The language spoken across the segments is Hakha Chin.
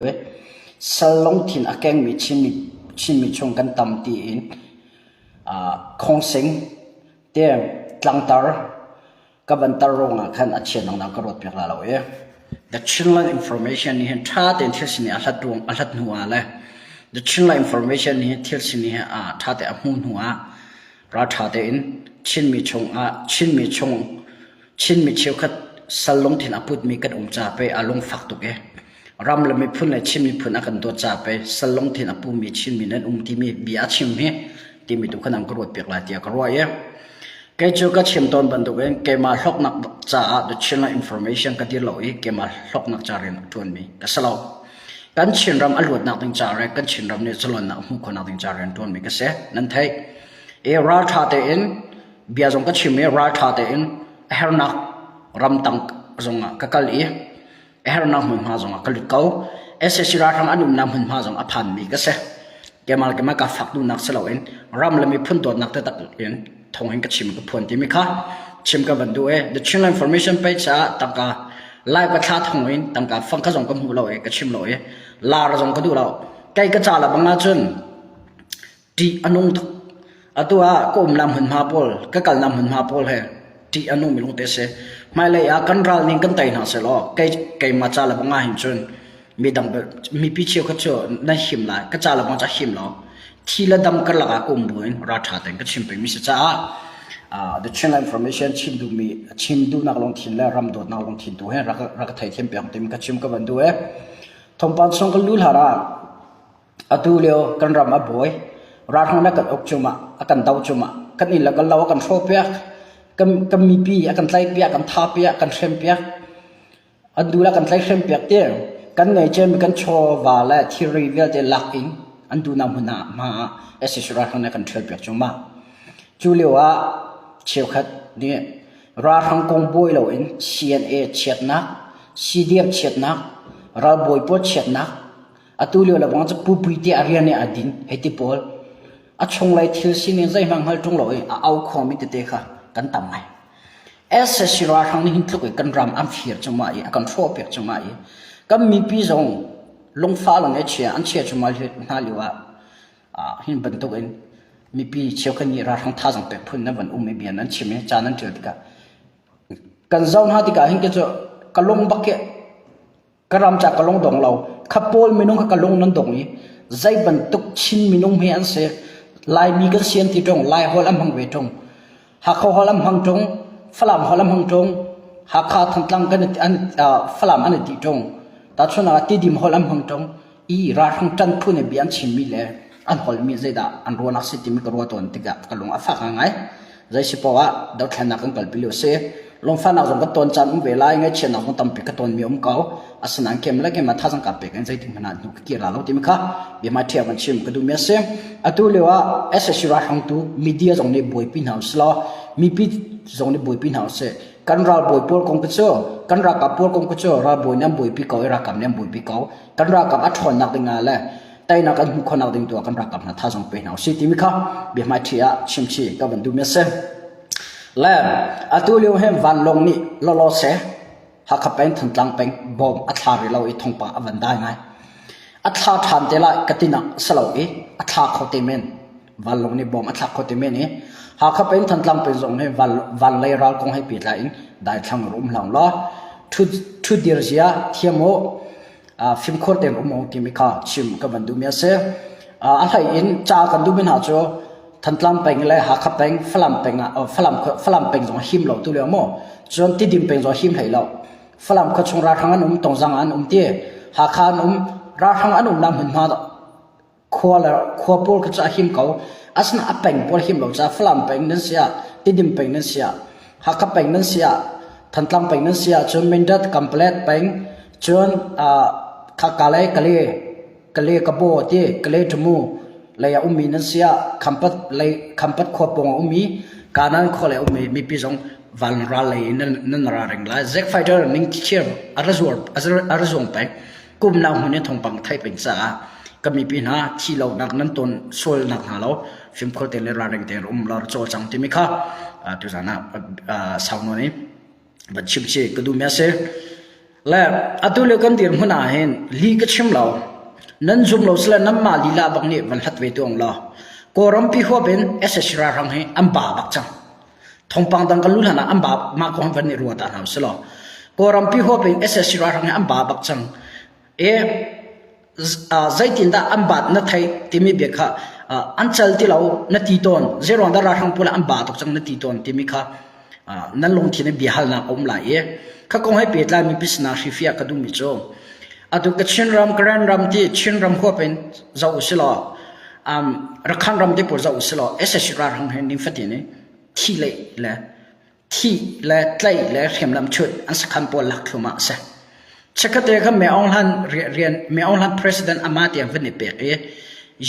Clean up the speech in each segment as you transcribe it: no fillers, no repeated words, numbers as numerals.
Sal lungthin a kengmi Chinmi chung kan tam tiin khawngsing te tlangtar ka van tar ruangah khan a chia dangdang ka ruat piak la lo i The Chinland Information nih hin ṭha tein thil sining a hlat ruang a hlat hnu ah le The Chinland Information nih hin thil sining hi a ṭha te a hmuh hnu ah ralṭha tein Chinmi chungah Chinmi chung Chinmi cheukhat sal lungthin a putmi kan um ca pei a lungfak tuk i ram le miphun le Chin miphun a kan dawt ca pei sal lungthin a pumi Chinmi nan um timi bia a chim hi timi tu khan an ka ruat piak lai tiah ka ruah i kei cu ka chim tawn bantukin keimah hlawknak caah the Chinland Information ka dir lo i keimah hlawknak ca rian a ṭuanmi ka si lo. Kan Chinram a luatnak ding ca le kan Chinram nih zalonnak a hmuh khawhnak ding ca rian ṭuanmi ka si. Nan theih. I ralṭha tein bia zong ka chim i ralṭha tein a hernak ramtang zongah ka kal i a hernak hmunhma zongah ka lut ko. SAC ralhrang an umnak hmunhma zong a phanmi ka si. Kemal kemal ka fak duhnak si loin ram le miphun dawtnak taktak in thong in ka chim ka phuan timi kha chim ka van duh i The Chinland Information page ah tangka live ka thla thong in tangka fang kha zong ka hmu lo i ka chim lo i lar zong ka duh lo. Kei ka ca la bang ahcun ṭih a nung tuk. Atu ah ka umnak hmunhma pawl, ka kalnak hmunhma pawl he ṭih a nungmi lungte a si. Hmailei ah kan ral ning kan tei hna sehlaw kei keimah ca le bang ah hin cun midang mipi cheukhat cu nan him lai, ka ca le bang ca him lo. Thi le dam karlak ah ka um buin ralṭha tein ka chim pengmi si caah the Chinland Information chim duhmi chim duhnak lungthin le ram dawtnak lungthin tu he rak rak ka theithiam piak timi ka chim ka van duh e. Thawngpang chung kan lu hlan ah Atu lio kan ram a buai. Ralhrang nih a kan uk cuahmah, a kan doh cuahmah. Kan inn le kan lo a kan hrawhpiak. Kan, kan mipi a kan tlaihpiak, kan thahpiak, kan hrempiak. An duh le kan tlaihhrempiak ti. Kan ngeihciami kan chawva le thilri vialte lak in an duhnak hmun ah hma ah sac ralhrang nih a kan ṭhialpiak cuahmah. Cu lio ah cheukhat nih ralhrang kong buai loin CNA chiatnak, CDF chiatnak, ralbawi pawl chiatnak, Atu lio le bang cu pupui te a rian i a din hei ti pawl a chunglei thil sining zeihmanh hngal ṭung lo i a au khuangmi tete kha kan tam ngai. SSC ralhrang nih hin tluk i kan ram an fir cungah i a kan hrawhpiak cungah i kan mipi zong lungfah lung i chia an chia cungah hna lio ah hin bantuk in mipi cheukhat nih ralhrang thazaang pek phun nan van um i bia nan chim i ca nan ṭial tikah kan zoh hna tikah hin cu ka lung bak hi Ka ram ca ka lung dong lo. Kha pawl minung kha ka lung nan dong i zei bantuk Chin minung he an si. Laimi kan si an ti ṭung, Lai holh an hmang ve ṭung. Hakha holh an hmang ṭung, Falam holh an hmang ṭung, Hakha Thantlang kan an Falam an i ti ṭung. Tahchunhnak ah Tidim holh an hmang ṭung. I ralhrang ṭan phun i bia an chimmi le an holhmi zeidah an ruahnak si timi ka ruah tawn tikah ka lung a fak ngai. Zei si paoh ah dothlennak kan kalpi lio si. Lungfahnak zong ka tawn caan um ve lai, ngaihchiatnak zong tampi ka tawnmi um ko. Asinain kem le keimah thazaang kaa pek in zeitik hmanh ah hnu ka kir la lo timi kha biahmai ṭhia van chim ka duhmi a si. Atu lio ah SSC ralhrangtu media zong nih buaipi hna usih law mipi zong nih buaipi hna usih. Kan ralbawi pawl kong ka cu, kan ralkap pawl kong ka cu ralbawi nih an buaipi ko i ralkap nih an buaipi ko. Kan ralkap a ṭhawnnak ding ah le teinak kan hmuh khawhnak ding tu ah kan ralkap hna thazaang pe hna usih timi kha biahmaiṭhi ah chimchih ka van duhmi a si. Le atu lio hin vanlawng nih lawlaw seh Hakha peng Thantlang peng bom a thla rih lo i thawngpang a van dai ngai. A thla ṭhan te lai ka tinak si lo i a thla kho te men. Vanlawng nih bom a thlak kho te men i Hakha peng Thantlang peng zong hi van, van lei ral kong he pehtlai in daithlang rum hlang law ṭhu dir zia thiam u fimkhur tein um u timi kha chim ka van duhmi a si. A hlei in ca kan duhmi hna cu Thantlang peng le Hakha peng, Falam peng ah Falam Falam peng zong him lo tu lio maw? Cun Tidim peng zong him hlei lo. Falam khuachung ralhrang an um, Tongzang an um ti. Hakha an um, ralhrang an umnak hmunhma khua le khua pawl kha cu a him ko. Asinain a peng pawl him lo caah Falam peng nan si ah, Tidim peng nan si ah, Hakha peng nan si ah, Thantlang peng nan si ah, cun Mindat, Kanpalet peng, cun Kale, Kale, Kale Kabaw ti, Kale Tamu lei ah ummi nan si ah, Khampat lei Khampat khua pawng ah ummi, Kanan khua lei ummi mipi zong van ral lei in nan, nan ra ring lai. Zack Fighter ning thir a ra zuar a ra zuang peng. Kumnak hmun in thawngpang theih peng caah kan mipi hna thi lonak nan ton sualnak hna lo fimkhur tein le ralring tein um la cawlcang timi kha tuzan ah sau nawn in van chim si ka duhmi a si. Le atu le kan dirhmun ah hin li ka chim lo. Nan zum lo sile nanmah lila bak nih van hlat ve tuang law. Kawlrampi huap in SSC ralhrang hi an ba bak cang. Thawngpang dang kan lu hlan ah an ba mah kong van i ruat ta hna usih law. Kawlrampi huap in SSC ralhrang hi an ba bak cang. E zeitindah an baat na theih timi bia kha an cal ti lo na ti tawn zeiruang dah ralhrang pawl an ba tuk cang na ti tawn timi kha nan lungthin in biahalnak a um lai i kha kong he pehtlai mi pisna hrifiah ka duhmi cu atu ka Chin ram Karen ram ti Chin ram huap in zoh usih law Rakhan ram te pawl zoh usih law SSC ralhrang he nifatin in thi le le thih le tlaih le hriamnam chut an sakhan pawl lak thlum ah a si. Chikkhatte kha Myo Aung Hlan rian Myo Aung Hlan president amah tiang van i pek i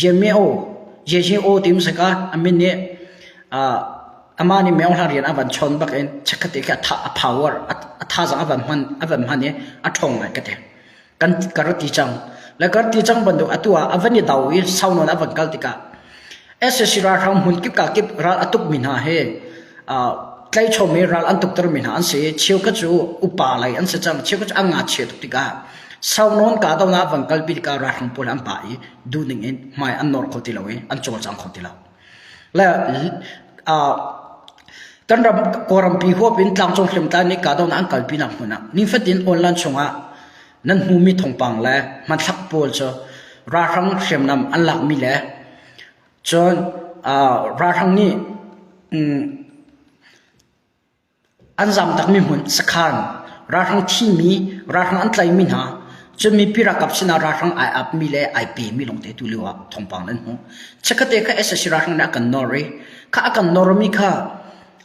Ye Myo Ye Ye O tim saka a min nih amah nih Myo Aung Hlan rian a van chawn bak in chikkhatte khi a power a thazang a van hman a van hman i a ṭhawng ngai ka ti. Kan ka ra ti cang. Le ka ti cang bantuk atu ah a van i do i sau nawn a van kal tikah SSC ralhrang hmun kip ka kip ral a tukmi hna he tlaichawmi ral an tuktermi hna an si. Cheukhat cu upa lei an si cang. Cheukhat cu an ngakchia tuk tikah sau nawn kahdohnak van kalpi tikah ralhrang pawl an pah i duhning in hmai an nawr kho ti lo i an cawlcang kho ti lo. Le kan ram Kawlrampi huap in tlangcung hriamtlai nih kahdohnak an kalpinak hmun ah nifatin online chungah nan hmumi thawngpang le hmanthlak pawl cu ralhrang hriamnam an lakmi le Cun ralhrang nih an zamtakmi hmun sakhan, ralhrang thimi, ralhrang an tlaimi hna, cun mipi ralkap sinah ralhrang ai apmi le ai pemi lawngte tu lio ah thawngpang nan hmuh. Chikkhatte kha sac ralhrang nih a kan nawr i kha a kan nawrmi kha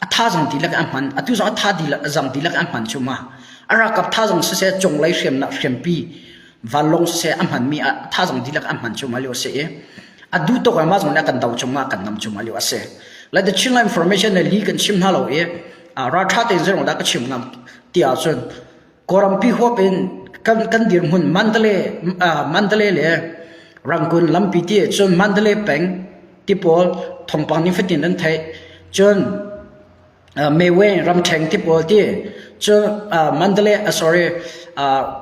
a thazang dihlak in a hman. Atu zong a tha dihlak, a zang dihlak in a hman cu ma. A ralkap thazang siseh cunglei hriamnak hriampi vanlawng siseh a hmanmi a thazang dihlak a hman cuahmah lio a si i a duh tuk mah zong nih a kan do cungah kan nam cungah lio a si. Like the Chinland information le li kan chim hna lo i ralṭha tein zeirong dah ka chim ngam ti ahcun Kawlrampi huap in kan kan dirhmun Mandalay Mandalay le Rangoon lampi ti cun Mandalay peng ti pawl thawngpang nifatin an theih cun Mewe ramṭheng ti pawl ti cu Mandalay sorry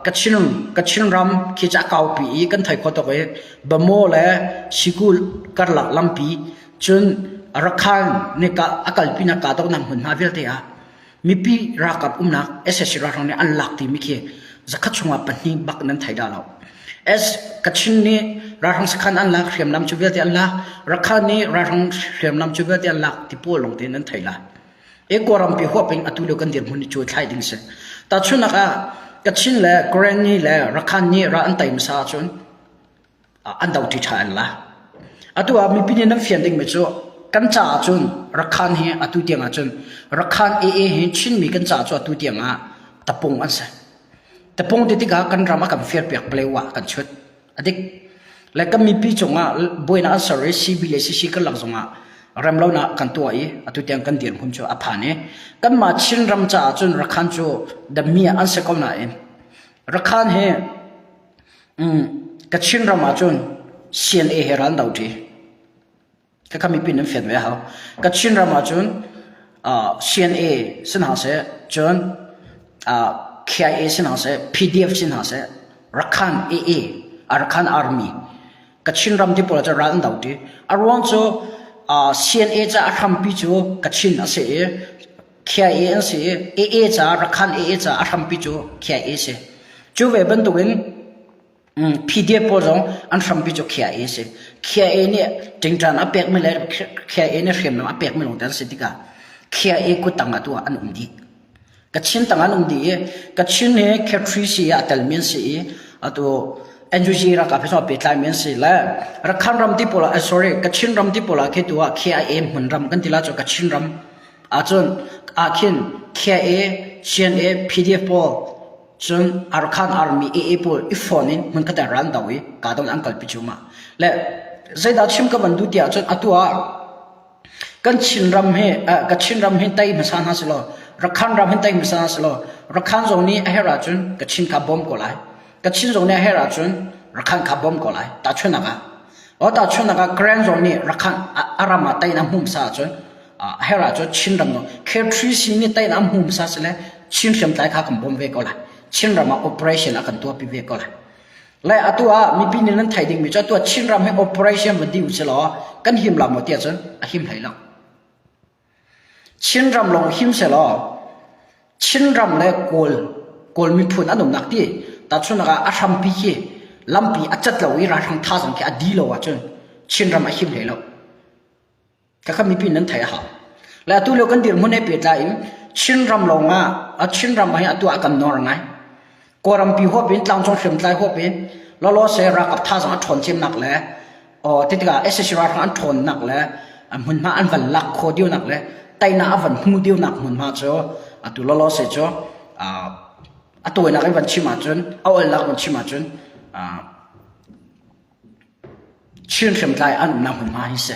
Kachin Kachin ram khi cu a kaupi i kan thei kho tuk i Bamo le Sikul karlak lampi cun Rakhan nih a kalpinak kahdohnak hmunhma vialte ah mipi ralkap umnak SSC ralhrang nih an lak timi khi zakhat chungah pahnih bak nan thei dah lo. S Kachin nih ralhrang sakhan an lak hriamnam cu vialte an lak Rakha nih ralhrang hriamnam cu vialte an lak ti pawl lawng te nan thei la. E Kawlrampi huap in atu lio kan dirhmun ni cu thlai ding si. Tahchunhnak ah Kachin le Karen nih le Rakhan nih ral an tei hmasa ahcun an do ṭi ṭha an la. Atu ah mipi nih nan fian dingmi cu kan caah cun Rakhan hi atu tiang ah cun Rakhan AA hi Chinmi kan caah cu atu tiang ah tapung an si. Tapung ti tikah kan ram a kan firpiak Palewa kan chut. A dik. Le kan mipi cungah buainak an ser i CB le CC kan lak zongah remlonak kan tuah i atu tiang kan dirhmun cu a phan i kanmah Chin ram caah cun Rakhan cu dami an si ko nain Rakhan hi Kachin ram ahcun CNA he ral an do ṭi. Khakha mipi nan fian ve a hau. Kachin ram ahcun CNA si hna seh, cun KIA si hna seh, PDF si hna seh, Rakhan AA, Arakan Army, Kachin ram ti pawl ah cun ral an do ṭi. A ruang cu CNA ca a hrampi cu Kachin a si i KIA an si i AA ca Rakhan AA ca a hrampi cu KIA si. Cu ve bantukin PDF pawl zong an hrampi cu KIA si. KIA nih ṭingṭan a pekmi le KIA nih hriamnam a pekmi lawng te an si tikah KIA kuttang ah tu ah an um dih. Kachin tang an um dih i Kachin hi Khetri ah a telmi an si i atu NUG ralkap he zong pehtlaimi an si le Rakhan ram ti pawl ah sorry Kachin ram ti pawl ah khi tu ah KIA hmun ram kan ti la cu Kachin ram ahcun ahkhin KIA, CNA, PDF pawl cun Arakan Army AA pawl i fon in hmunkhat ah ral an do i kahdohnak an kalpi cuahmah. Le zeidah chim ka van duh ti ahcun atu ah kan Chinram hi Kachin ram hi tei hmasa hna selaw Rakhan ram hi tei hmasa hna selaw Rakhan zong nih a herh ahcun Kachin kha bawm ko lai. Kachin zong nih a herh ahcun Rakhan kha bawm ko lai. Tahchunhnak ah. O tahchunhnak ah Karen zong nih Rakhan a ram ah teinak hmu hmasa ahcun a herh ahcun Chin ram K3C nih teinak an hmu hmasa sile Chin hriamtlai kha kan bawm ve ko lai. Chinram ah operation a kan tuahpi ve ko lai. Le atu ah mipi nih nan theih dingmi cu atu ah Chinram hi operation va dih usih law kan him la maw tiah cun a him hlei lo. Chinram lawng him sehlaw Chinram le Kawl Kawl miphun an umnak ti tahchunhnak ah a hrampi khi lampi a cat lo i ralhrang thazaang khi a di lo ahcun Chinram a him hlei lo. Khakha mipi nan theih a hau. Le atu lio kan dirhmun he pehtlai in Chinram lawng ah Chinram ah hin atu ah kan nawr ngai. Kawlrampi huap in tlangcung hriamtlai huap in lawlaw se ralkap thazaang a ṭhawn cemnak le aw ti tikah SAC ralhrang an ṭhawnnak le hmunhma an van lak khawh dionak le teinak a van hmu dionak hmunhma cu atu lawlaw se cu a tawinak in van chim ahcun a olnak van chim ahcun Chin hriamtlai an umnak hmunhma hi si.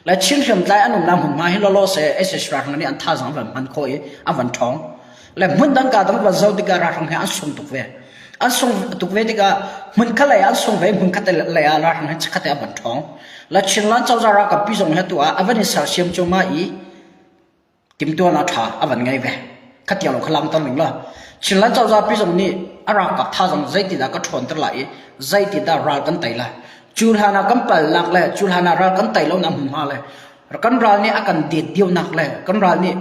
Le Chin hriamtlai an umnak hmunhma hi lawlaw se SS ralhrang nih an thazaang an van hman khawh i an van ṭhawng. Le hmun dang ka dang van zoh tikah ralhrang he an sung tuk ve. An sung tuk ve tikah hmun khat lei ah an sung ve hmun khat lei ah ralhrang he chikkhat te an van ṭhawng. Le Chinland cozah ralkap pi zong he tu ah a van i sersiam cuahmah i timtuahnak ṭha a van ngei ve. Khatiang lo kha langter ning law Chinland cozah pi zong nih a ralkap thazang zeitindah ka ṭhawnter lai i zeitindah ral kan tei lai. Cu hlan ah kan palnak le cu hlan ah ral kan tei lonak hmunhma le kan ral nih a kan det dionak le kan ral nih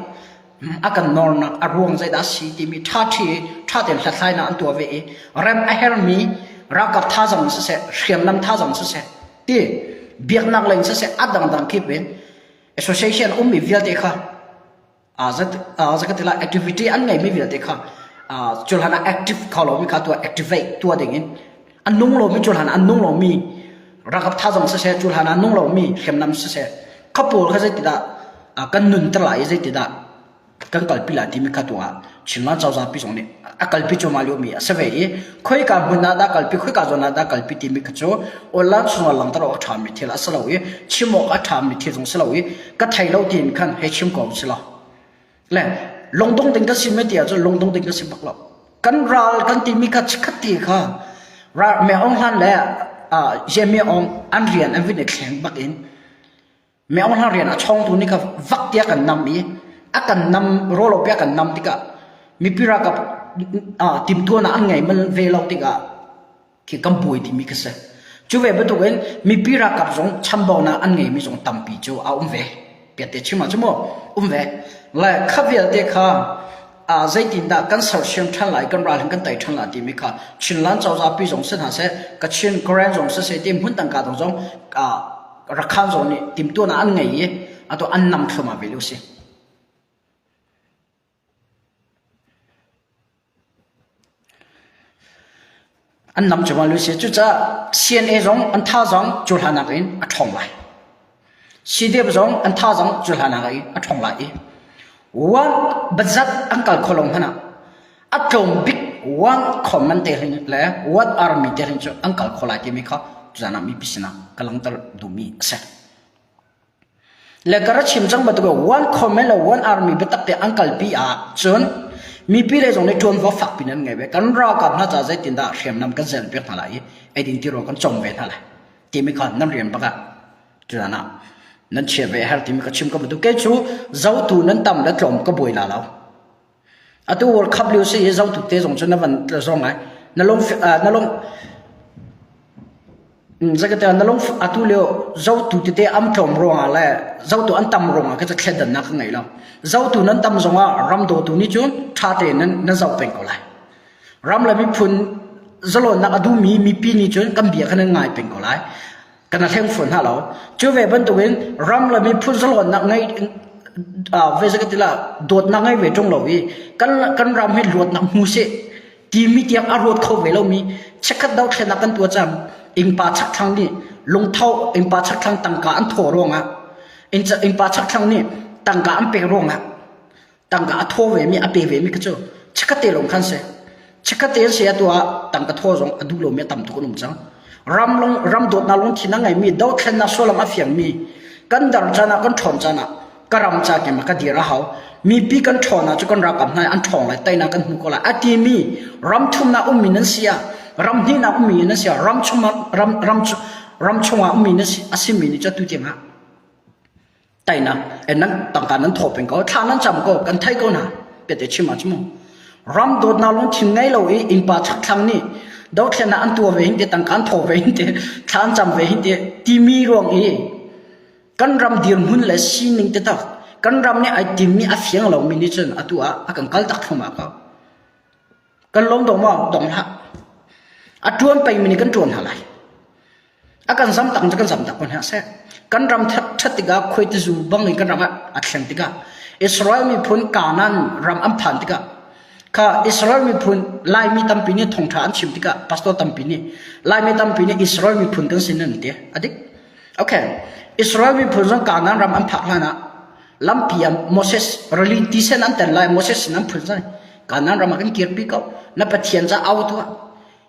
a kan nawrnak a ruang zeidah a si timi ṭhaṭhi ṭha tein hlathlainak an tuah ve i rem a hermi ralkap thazang siseh hriamnam thazang siseh ti biaknak lei in siseh a dangdang kip in association ummi vialte kha zakatila activity an ngeimi vialte kha cuhlan ah active kho lomi kha tuah activate tuah ding in an nung lomi cuhlan an nung lomi ralkap thazang siseh cuhlan ah nung lomi hriamnam siseh kha pawl kha zeitidah kan nunter lai i zeitidah kan kalpi lai timi kha tu ah Chinland cozah pi zong nih a kalpi cuahmah liomi a si ve i khoika hmun ah dah kalpi khoika zawn ah dah kalpi timi kha cu online chungah langhter awk a ṭhami thil a si lo i chim awk a ṭhami thil zong si lo i ka thei lo tiin khan hei chim ko si lo le lungdong ding ka si me ti ahcun lungdong ding ka si bak lo kan ral kan timi kha chikkhat ti kha ral me ong hlan le ye me ong an rian an vin i thleng bak in Meo hna rian a chawngtu nih kha vak tiah kan nam i a kan nam rawlo piah kan nam tikah mipi ralkap timtuahnak an ngei bal ve lo tikah khi kan buai timi khi si. Cu ve bantukin mipi ralkap zong chambaunak an ngeimi zong tampi cu a um ve. Piatte chim ah cu mu um ve. Le kha vialte kha zeitindah kan sersiam ṭhan lai kan ral hin kan tei ṭhan lai timi kha Chinland cozah pi zong si hna seh Kachin Karen zong si seh ti hmun tangka dang zong Rakhan zong nih timtuahnak an ngei i atu an nam thluahmah ve lio si. An nam cuahmah lio si. Cucaah CNA zong an thazaang cu hlanak in a ṭhawng lai. CDF zong an thazaang cu hlanak in a ṭhawng lai i one bazat an kal kho lo hmanh ah a tlawm bik one common te hin le one army te hin cu an kal kho lai timi kha tuzan ah mipi sinah ka langhter duhmi a si. Le ka ra chim cang bantuk one common le one army biatak te an kalpi ah cun mipi lei zong nih ṭuanvo fakpi nan ngei ve kan ralkap hna ca zeitindah hriamnam kan zel piak hna lai i eidin tirawl kan cawm ve hna lai timi kha nan rian bak ah tuzan ah nan chia ve a herh timi ka chim ka bantuk kei cu zotu nan tam le tlawm ka buai la lo Atu World Cup lio si i zohtu te zong cu na van zong ai. Na lung na lung zakate na lung atu lio zohtu tete am tlawm ruangah le zohtu an tam ruangah ka thledannak ka ngei lo. Zohtu nan tam zongah ram dawtu nih cun ṭha tein nan nan zoh peng ko lai. Ram le miphun zalawnnak a duhmi mipi nih cun kan bia kha nan ngai peng ko lai. Kan a hleng fawn hna lo. Cu ve bantukin ram le miphun zalawnnak ngei ve zakat tila dawtnak ngei ve ṭung lo i kan kan ram hi luatnak hmu seh timi tiang a ruat kho ve lomi chikkhat dothlennak kan tuah cang innpa chakthlang nih lungtho innpa chakthlang tangka an thaw ruangah innpa chakthlang nih tangka an pek ruangah tangka a thaw vemi a pe vemi kha cu chikkhatte lawng khan si chikkhatte an si atu ah tangka thaw zong a duh lomi a tam tuk an um cang ram lung ram dawtnak lungthin a ngeimi dothlennak sullam a fiangmi kan dar caan ah kan ṭhawn caan ah ka ram ca ke ma ka dir a hau mipi kan ṭhawn ah cu kan ralkap hna an ṭhawng lai teinak kan hmu ko lai a timi ram thumnak ummi nan si ah ram hnihnak ummi nan si ah ram chung ram ram ram chungah ummi nan si a simi nih cu atu tiangah tainak nan tangka nan thawh peng ko thla nan cam ko kan thei ko hna piate chim ah cu mu. Ram dawtnak lungthin ngei lo i innpa chakthlang nih dothlennak an tuah ve hin te tangka an thawh ve hin te thla an cam ve hin te timi ruang i kan ram dirhmun le sining te tak kan ram nih ai timmi a fiang lomi nih cun atu ah a kan kal tak thluahmah ko. Kan lawm dong maw? Dong hlah. A ṭuan pengmi nih kan ṭuan hna lai. A kan zam tak cu kan zam tak ko hna seh. Kan ram ṭhat tikah khuaitizu bang in kan ram ah a thleng tikah Israel miphun Kanaan ram an phan tikah kha Israel miphun Laimi tampi nih thawngṭha an chim tikah pastor tampi nih Laimi tampi nih Israel miphun kan si nan ti. A dik. Okay. Israel miphun zong Kanaan ram an phak hlan ah lampi ah Moses rili tisen an tel lai Moses sin an phun zai Kanaan ram ah kan kirpi ko na Pathian ca au tuah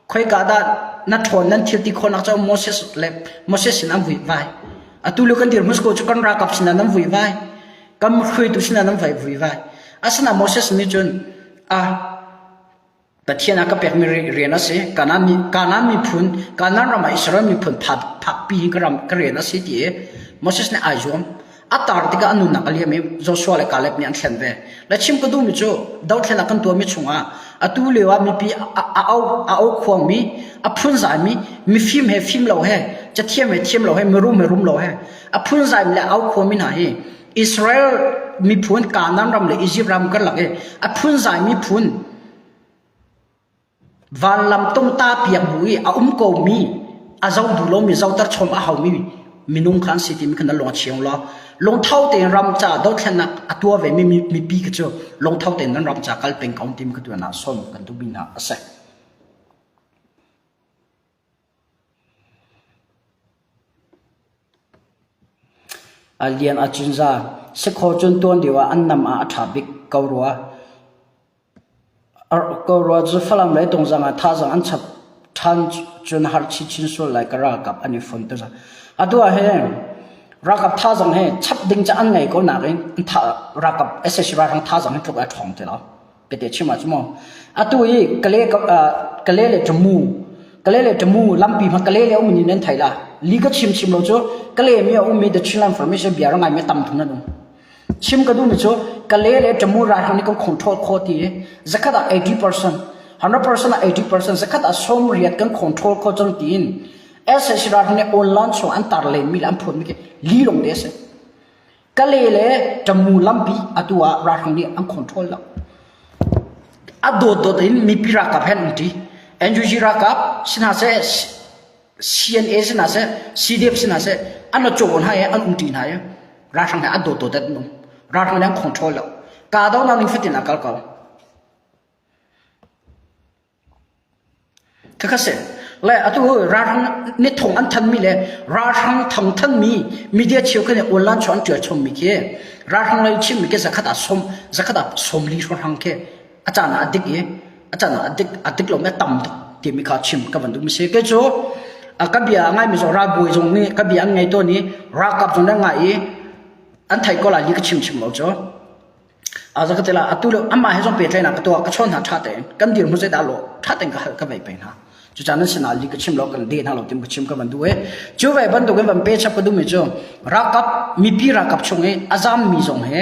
khoika dah na ṭhawn nan thil ti khawhnak cu Moses le Moses sin an vui vai atu lio kan dirhmun ko cu kan ralkap sinah nan vui vai kan hruaitu sinah nan vai vui vai asina Moses nih cun a Pathian a ka pekmi rian a si. Kanaan, Kanaan miphun, Kanaan ram ah Israel miphun phakpi hi ka ram ka rian a si ti i Moses nih ai zuam. A tar tikah a nunnak a liam i Joshua le Caleb nih an thlen ve. Le chim ka duhmi cu dothlennak kan tuahmi chungah atu lio ah mipi a, a, au, a au khuangmi, a phunzaimi, mifim he fim lo he, cathiam he thiam lo he, mirum he rum lo he, a phunzaimi le au khuami hna hi Israel miphun Kanaan ram le Egypt ram karlak i a phunzaimi phun Vanlam tongta piak bu i a um komi a zoh duh lomi zohter chom a haumi minung kha an si timi kha na lung a chiang law lungtho tein ram ca dothlennak a tuah ve mi mipi kha cu lungtho tein nan ram ca kal peng ko timi kha tu na sawm kan duhmi hna a si. A lian a cunza sikhaw cun tuan deuh ah an nam ah a ṭha bik ko rua. Ko rua cu Falam le Tungzang ah thazaang an chap ṭhan cun har chinchin sual lai ka ralkap an i fon tu. Atu ah hin ralkap thazaang he chap ding ca an ngei ko nakin ralkap sac ralhrang thazaang hi tluk a ṭhawng ti lo. Pete chim ah cu maw atu i kale kale le tamu kale le tamu lampi hma kale le um ni nan thai la li ka chim chim lo cu kale mi a um mi the Chinland Formation bia ngai mi tam thum nan um chim ka du mi cu kale le tamu ra thang ni kan control kho ti zakhat ah 80% 100% ah 80% zakhat ah som riat kan control kho chang tiin SSC ra thang ni online chung an tar len mi le an phun mi ke li long de se Kale le Tamu lampi atu ah ralhrang nih an control lo. A dawtdawt in mipi ralkap he an um ṭi. NUG ralkap si hna seh, CNA si hna seh, CDF si hna seh, an a caw hna i an um ṭi hna i ralhrang he a dawtdawt in an um. Ralhrang nih an control lo. Kahdohnak ning fatin a kal ko. Khakha si. Le atu ralhrang nih thong an thanmi le ralhrang thong thanmi media cheukhat nih online chuah an ṭial chommi khi ralhrang lei chimmi khi zakhat ah som zakhat ah sawmli hrawnghrang khi a caan ah a dik i a caan ah a dik a dik lomi a tam tuk timi kha chim ka van duh mi si. Kei cu ka bia a ngaimi zong ralbawi zong nih ka bia an ngei tawn i ralkap zong nih an ngai i an theih ko lai li ka chim chim lo cu. Ka ti la atu le amah he zong pehtlaihnak ka tuah ka chawn hna ṭha tein kan dirhmun zeidah lawh ṭha tein ka hal ka vei peng hna cucaah nan sinah li ka chim lo kan deh hna lo tim ka chim ka van duh i cu ve bantukin van pe chap ka duhmi cu ralkap mipi ralkap chung i a zammi zong he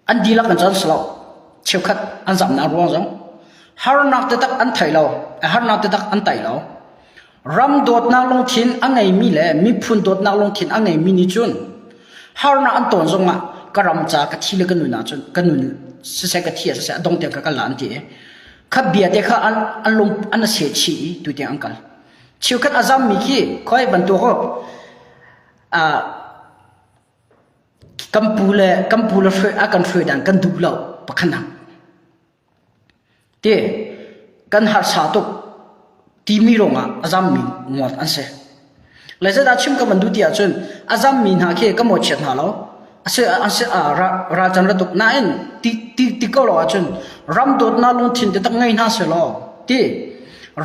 an dihlak in cun si lo cheukhat an zamnak ruang zong harnak taktak an thei lo harnak taktak an tai lo Ram dawtnak lungthin a ngeimi le miphun dawtnak lungthin a ngeimi nih cun harnak an tawn zongah ka ram ca ka thi le ka nun ahcun ka nun siseh ka thi ah siseh a dong tiang ka kal la an ti i kha bia te kha an, an lung an a seh chih i tu tiang an kal. Cheukhat a zammi khi khoi bantuk uh, kan pu le kan pu le hruai a kan hruai dan kan duh lo pakhat nak Ti kan harsa tuk timi ruangah a zammi ngawt an si. Le zeidah chim ka van duh ti ahcun a zammi hna khi ka mawhchiat hna lo. Asi asi ralchan ra tuk nain ti ti ti ko lo ahcun ram dawtnak lungthin taktak ngei hna selaw ti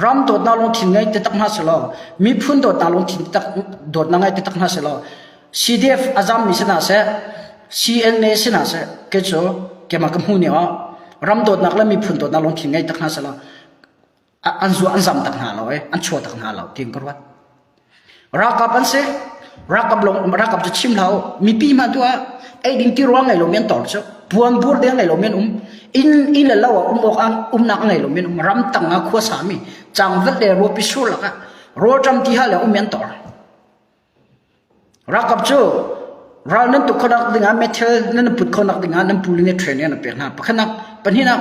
ram dawtnak lungthin ngei taktak hna selaw miphun dawtnak lungthin taktak dawtnak ngei taktak hna selaw CDF a zammi si hna seh, CNA si hna seh, kei cu keimah ka hmuh ning ah ram dawtnak le miphun dawtnak lungthin ngei tak hna seh an zu an zam tak hna lo eh, an chuah tak hna lo tiin ka ruat. Ralkap an si, ralkap long ralkap cu chim hlah u, mipi hmanh tu ah ei ding ti ruang ngei lo mi an tor cu, puan bur deng ngei lo mi an um. Inn inn le lo ah um awk umnak a ngei lomi an um. Ramtang ah khua sami cangvat le ruapi sur lakah rawlṭam ti hal le um an tor. Ralkap cu ral nan tuk khonak dingah methil nan put khonak dingah nan pu le nih training an pek hna. Pakhatnak, pahnihnak,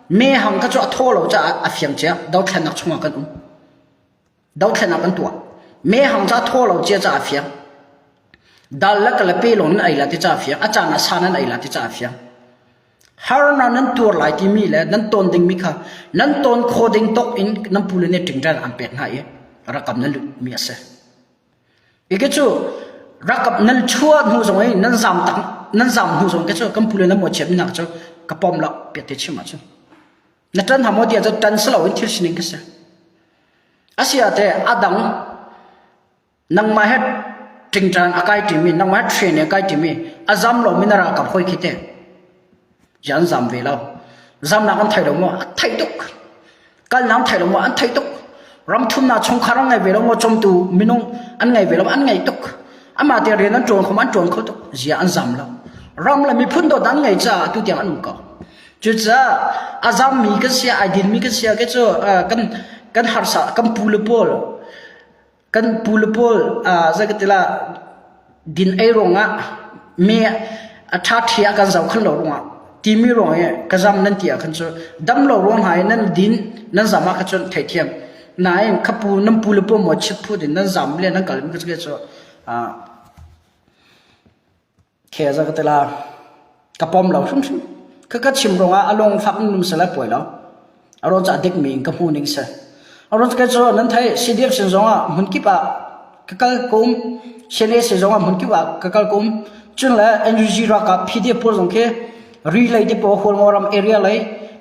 me hang kha cu a thaw lo caah a fiang cia dothlennak chungah kan um. Dothlennak kan tuah. Me hang ca thaw lo cia caah a fiang. Dal le ka le pe lawng nan ei la ti caah a fiang. A caan ah sa nan ei la ti caah a fiang. Harnak nan tuar lai timi le nan tawn dingmi kha nan tawn kho ding tawk in nan pu le nih ṭingṭan an pek hna i rakam nan lutmi a si. Ike cu rakap nan chuah hnu zong i nan zam tak nan zam hnu zong ke cu kan pu le nan mawchiat mi hna cu ka pom lo piate chim ahcun na ṭan hna maw ti ahcun ṭan si lo in thil sining ka si. Asia te adang Nangmah he ṭingṭang a kai ṭimi, nangmah he train a kai ṭimi, a zam lomi na ralkap hawi khi teh an zam ve lo. Zamnak an thei lo maw? A theih tuk. Kalnak an thei lo maw? An theih tuk. Ram thumnak chungkhar an ngei ve lo maw? Cawmtu minung an ngei ve lo an ngei tuk. Amah te rian an ṭuan kho an ṭuan kho tuk. Zia an zam lo. Ram le miphun dawt an ngei caah atu tiang an um ko. Cucaah a zammi kan si, ai dinmi kan si ah cu kan kan harsa kan pu le pawl Kan pu le pawl zei ka ti la din ei ruangah mi a ṭha ṭhi a kan zoh khan lo ruangah timi ruang i ka zam nan ti ah khan cu dam lo ruang hna i nan din nan zam ah khan cun theithiam. Nain kha pu nan pu le pawl maw chit phut in nan zam le nan kal mi cu Khe za ka ti la. Ka pom lo hrimhrim. Ka ka chim ruangah a lung fak num sala puai lo. A ron ca dik mi in ka hmu ning se. A ron ka cu nan thai CDF sin zongah hmun kip ah ka kal kum CNA sin zongah hmun kip ah ka kal kum cun le NUG ralkap PDF pawl zong khi ri lei te pawl Hualngo ram area lei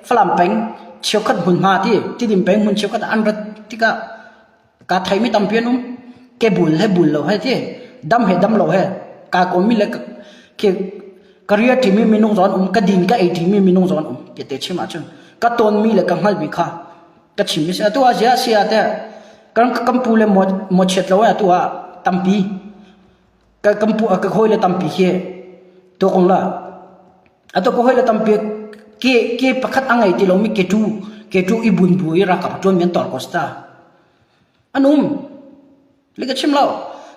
Falam peng cheukhat hmunhma ti Tidim peng hmun cheukhat an rat tikah Kaa theimi tampi an um. Ke bul he bul lo he ti. Dam he dam lo he. Kaa kawmmi le ke career ṭimi minung zong an um. Ka din ka ei ṭimi minung zong an um. Ti te chim ahcun ka tawnmi le ka hngalhmi kha ka chimmi si. Atu ah ziah si ah teh kan kan pu le mawchiat lo atu ah tampi ka kan pu ka hawi le tampi hi tuak la atu ka hawi le tampi ke ke pakhat a ngei ti lomi ke tu ke tu i bun bu i ralkap ṭuan mi an tor ko sta an um li ka chim lo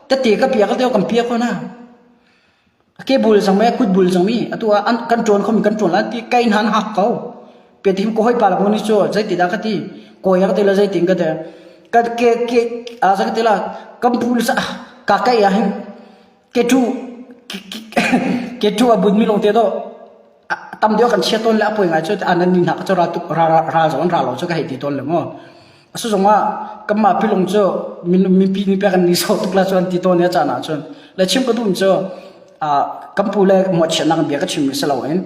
tete ka pia ka teo kan pia ko na ke bul zong me kut bul zong mi atu ah kan ṭuan khomi kan ṭuan la ti kai hnan hak ko pe tim ko hoi pa la ni chu zei ti da ka ti ko ya ka ti la zei tin ka te ka ke ke a za ka ti la kam pul sa ka kai ya hin ke tu ke tu a bun mi long te do tam deuh kan chia tawn le a poi ngai cu anan ni hna ka cu ra tuk ra ra zong ra lo cu ka hei ti tawn le mu asu zong ah kanmah pilung cu mipi ni pek an ni so tuk la cu an ti tawn ya caan ah cun le chim ka dum cu kan pu le mawhchiatnak bia ka chim mi si loin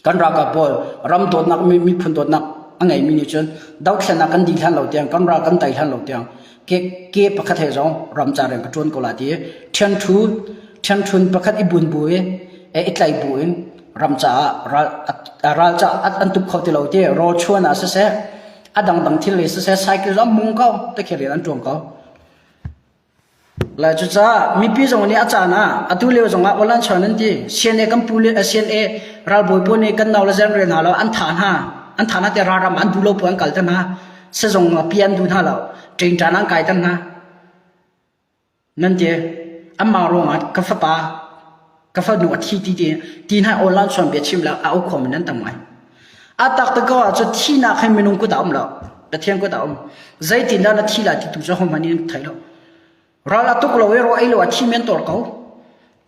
kan ralkap pawl ram dawtnak miphun dawtnak a ngeimi nih cun dothlennak kan dih hlan lo tiang kan ral kan tei hlan lo tiang ke ke pakhat he zong ram ca rian ka ṭuan ko la ti ṭhian ṭhu ṭhian ṭhun pakhat i bun bu i i tlai bu in ram caah ral ral ca an tuk kho ti lo ti rawl chuan ah siseh a dangdang thil le siseh cycle zong mung ko te khi rian an ṭuan ko Lai cucaah mipi zong nih a caan ah atu lio zong ah awlan chuan an ti. CNA kan pu le CNA ralbawi pawl nih kan nau le zen rel hna lo an thah hna. An thah hna te ralram an duh lo pu an kal te hna. Sezong pi an duh hna lo. Ṭingṭan an kai te hna. Nan ti anmah ruangah ka fapa ka fanu a thi ti ti ti hna awlan chuan bia chim le a au khawm in an tam ngai. A tak te ko ahcun thihnak hi minung kut ah um lo. Pathian kut ah um. Zeitindah na thi lai ti tu cu hohmanh nih an thei lo. Ral a tuk lo i raw ei lo a thi men tor ko.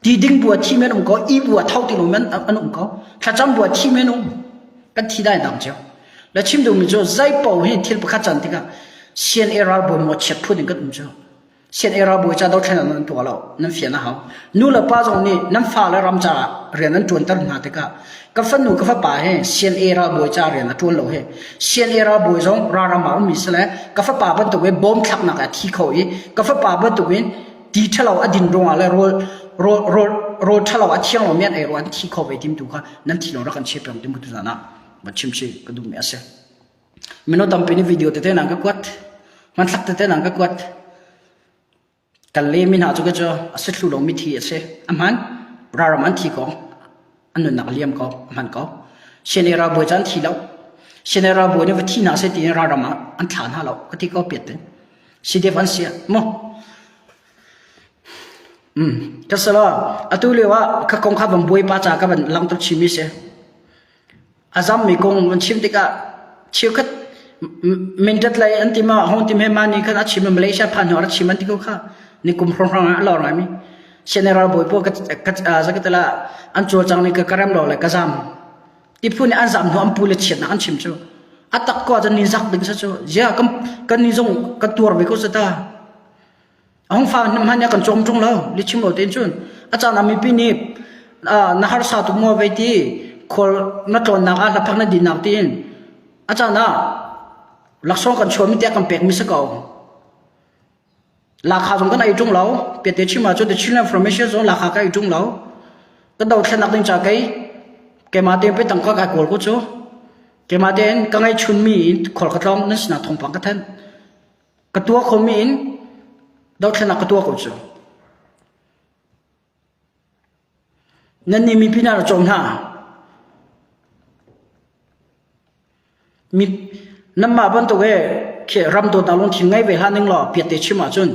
Ti ding bu a thi men um ko. I bu a tho ti lo men an um ko. Thlacam bu a thi men um. Kan thi dai dang cio. Le chim duhmi cu zei paoh hi thil pakhat can tikah CNA ralbawi maw chiat phun in kan um cu. CNA ralbawi ca dothlennak nan tuah lo nan fian a hau nu le pa zong nih nan fale ram caah rian an ṭuanter hna tikah ka fanu ka fapa he CNA ralbawi ca rian a ṭuan lo he CNA ralbawi zong ralram ah ummi si le ka fapa bantuk in bom thlaknak ah thi kho i ka fapa bantuk in ti ṭhalo a din ruangah le rawl rawl rawl rawl ṭhalo a thiang lomi an ei ruangah an thi kho ve tim tu kha nan thi lo rak kan chia peng ti mu tu zan ah va chim chi ka duhmi a si Mino tampi nih video tete nan ka kuat. Hmanthlak tete nan ka kuat. Kan lemi hna cu ka cu a si thlu lomi thi a si. A hman. Ralram an thi ko. An nunnak a liam ko. A hman ko. CNA ralbawi cu an thi lo. CNA ralbawi nih va thi hna seh tiin ralram ah an thla hna lo. Ka ti ko piat te. CDF an si mu. Um, ka salo atu lio ah ka kong kha van bawipa ca ka van langter chimi si. A zammi kong an chim tikah cheukhat mindat lei an ti ma hong tim he ma ni khan a chim Malaysia phan hnu a chim an ti ko kha ni kum hrawng ah a lor ngaimi general bawi po ka ka zakatala an cawlcang ni ka karem lo le ka zam ti phu nih an zam hnu an pu le chiatnak an chim cu a tak ko ahcun ni zak ding sa cu zia kan kan ni zong kan tuar ve ko sa ta A hung fa hmanh kan cawm ṭung lo lihchim lo tein cun a caan ah mipi nih na harsa tuk maw vei ti khual na tlawnnak ah hlaphak na dinnak tiin a caan ah laksawng kan chuahmi tiah kan pekmi si ko. Lakha zong kan ei ṭung lo. Piate chim ahcun the Chinland Formation zong lakha ka ei ṭung lo. Ka dothlennak ding ca kei keimah tein pe tangka kai kawl ko cu. Keimah tein ka ngeihchunmi in khual ka tlawng nan sinah thawngpang ka thanh. Ka tuah khomi in dothlennak ka tuah ko cu. Nannih mipi hna na cawm hna. Mi nanmah bantuk he khi ram dawtnak lungthin ngei ve hlah ning law piat te chim ahcun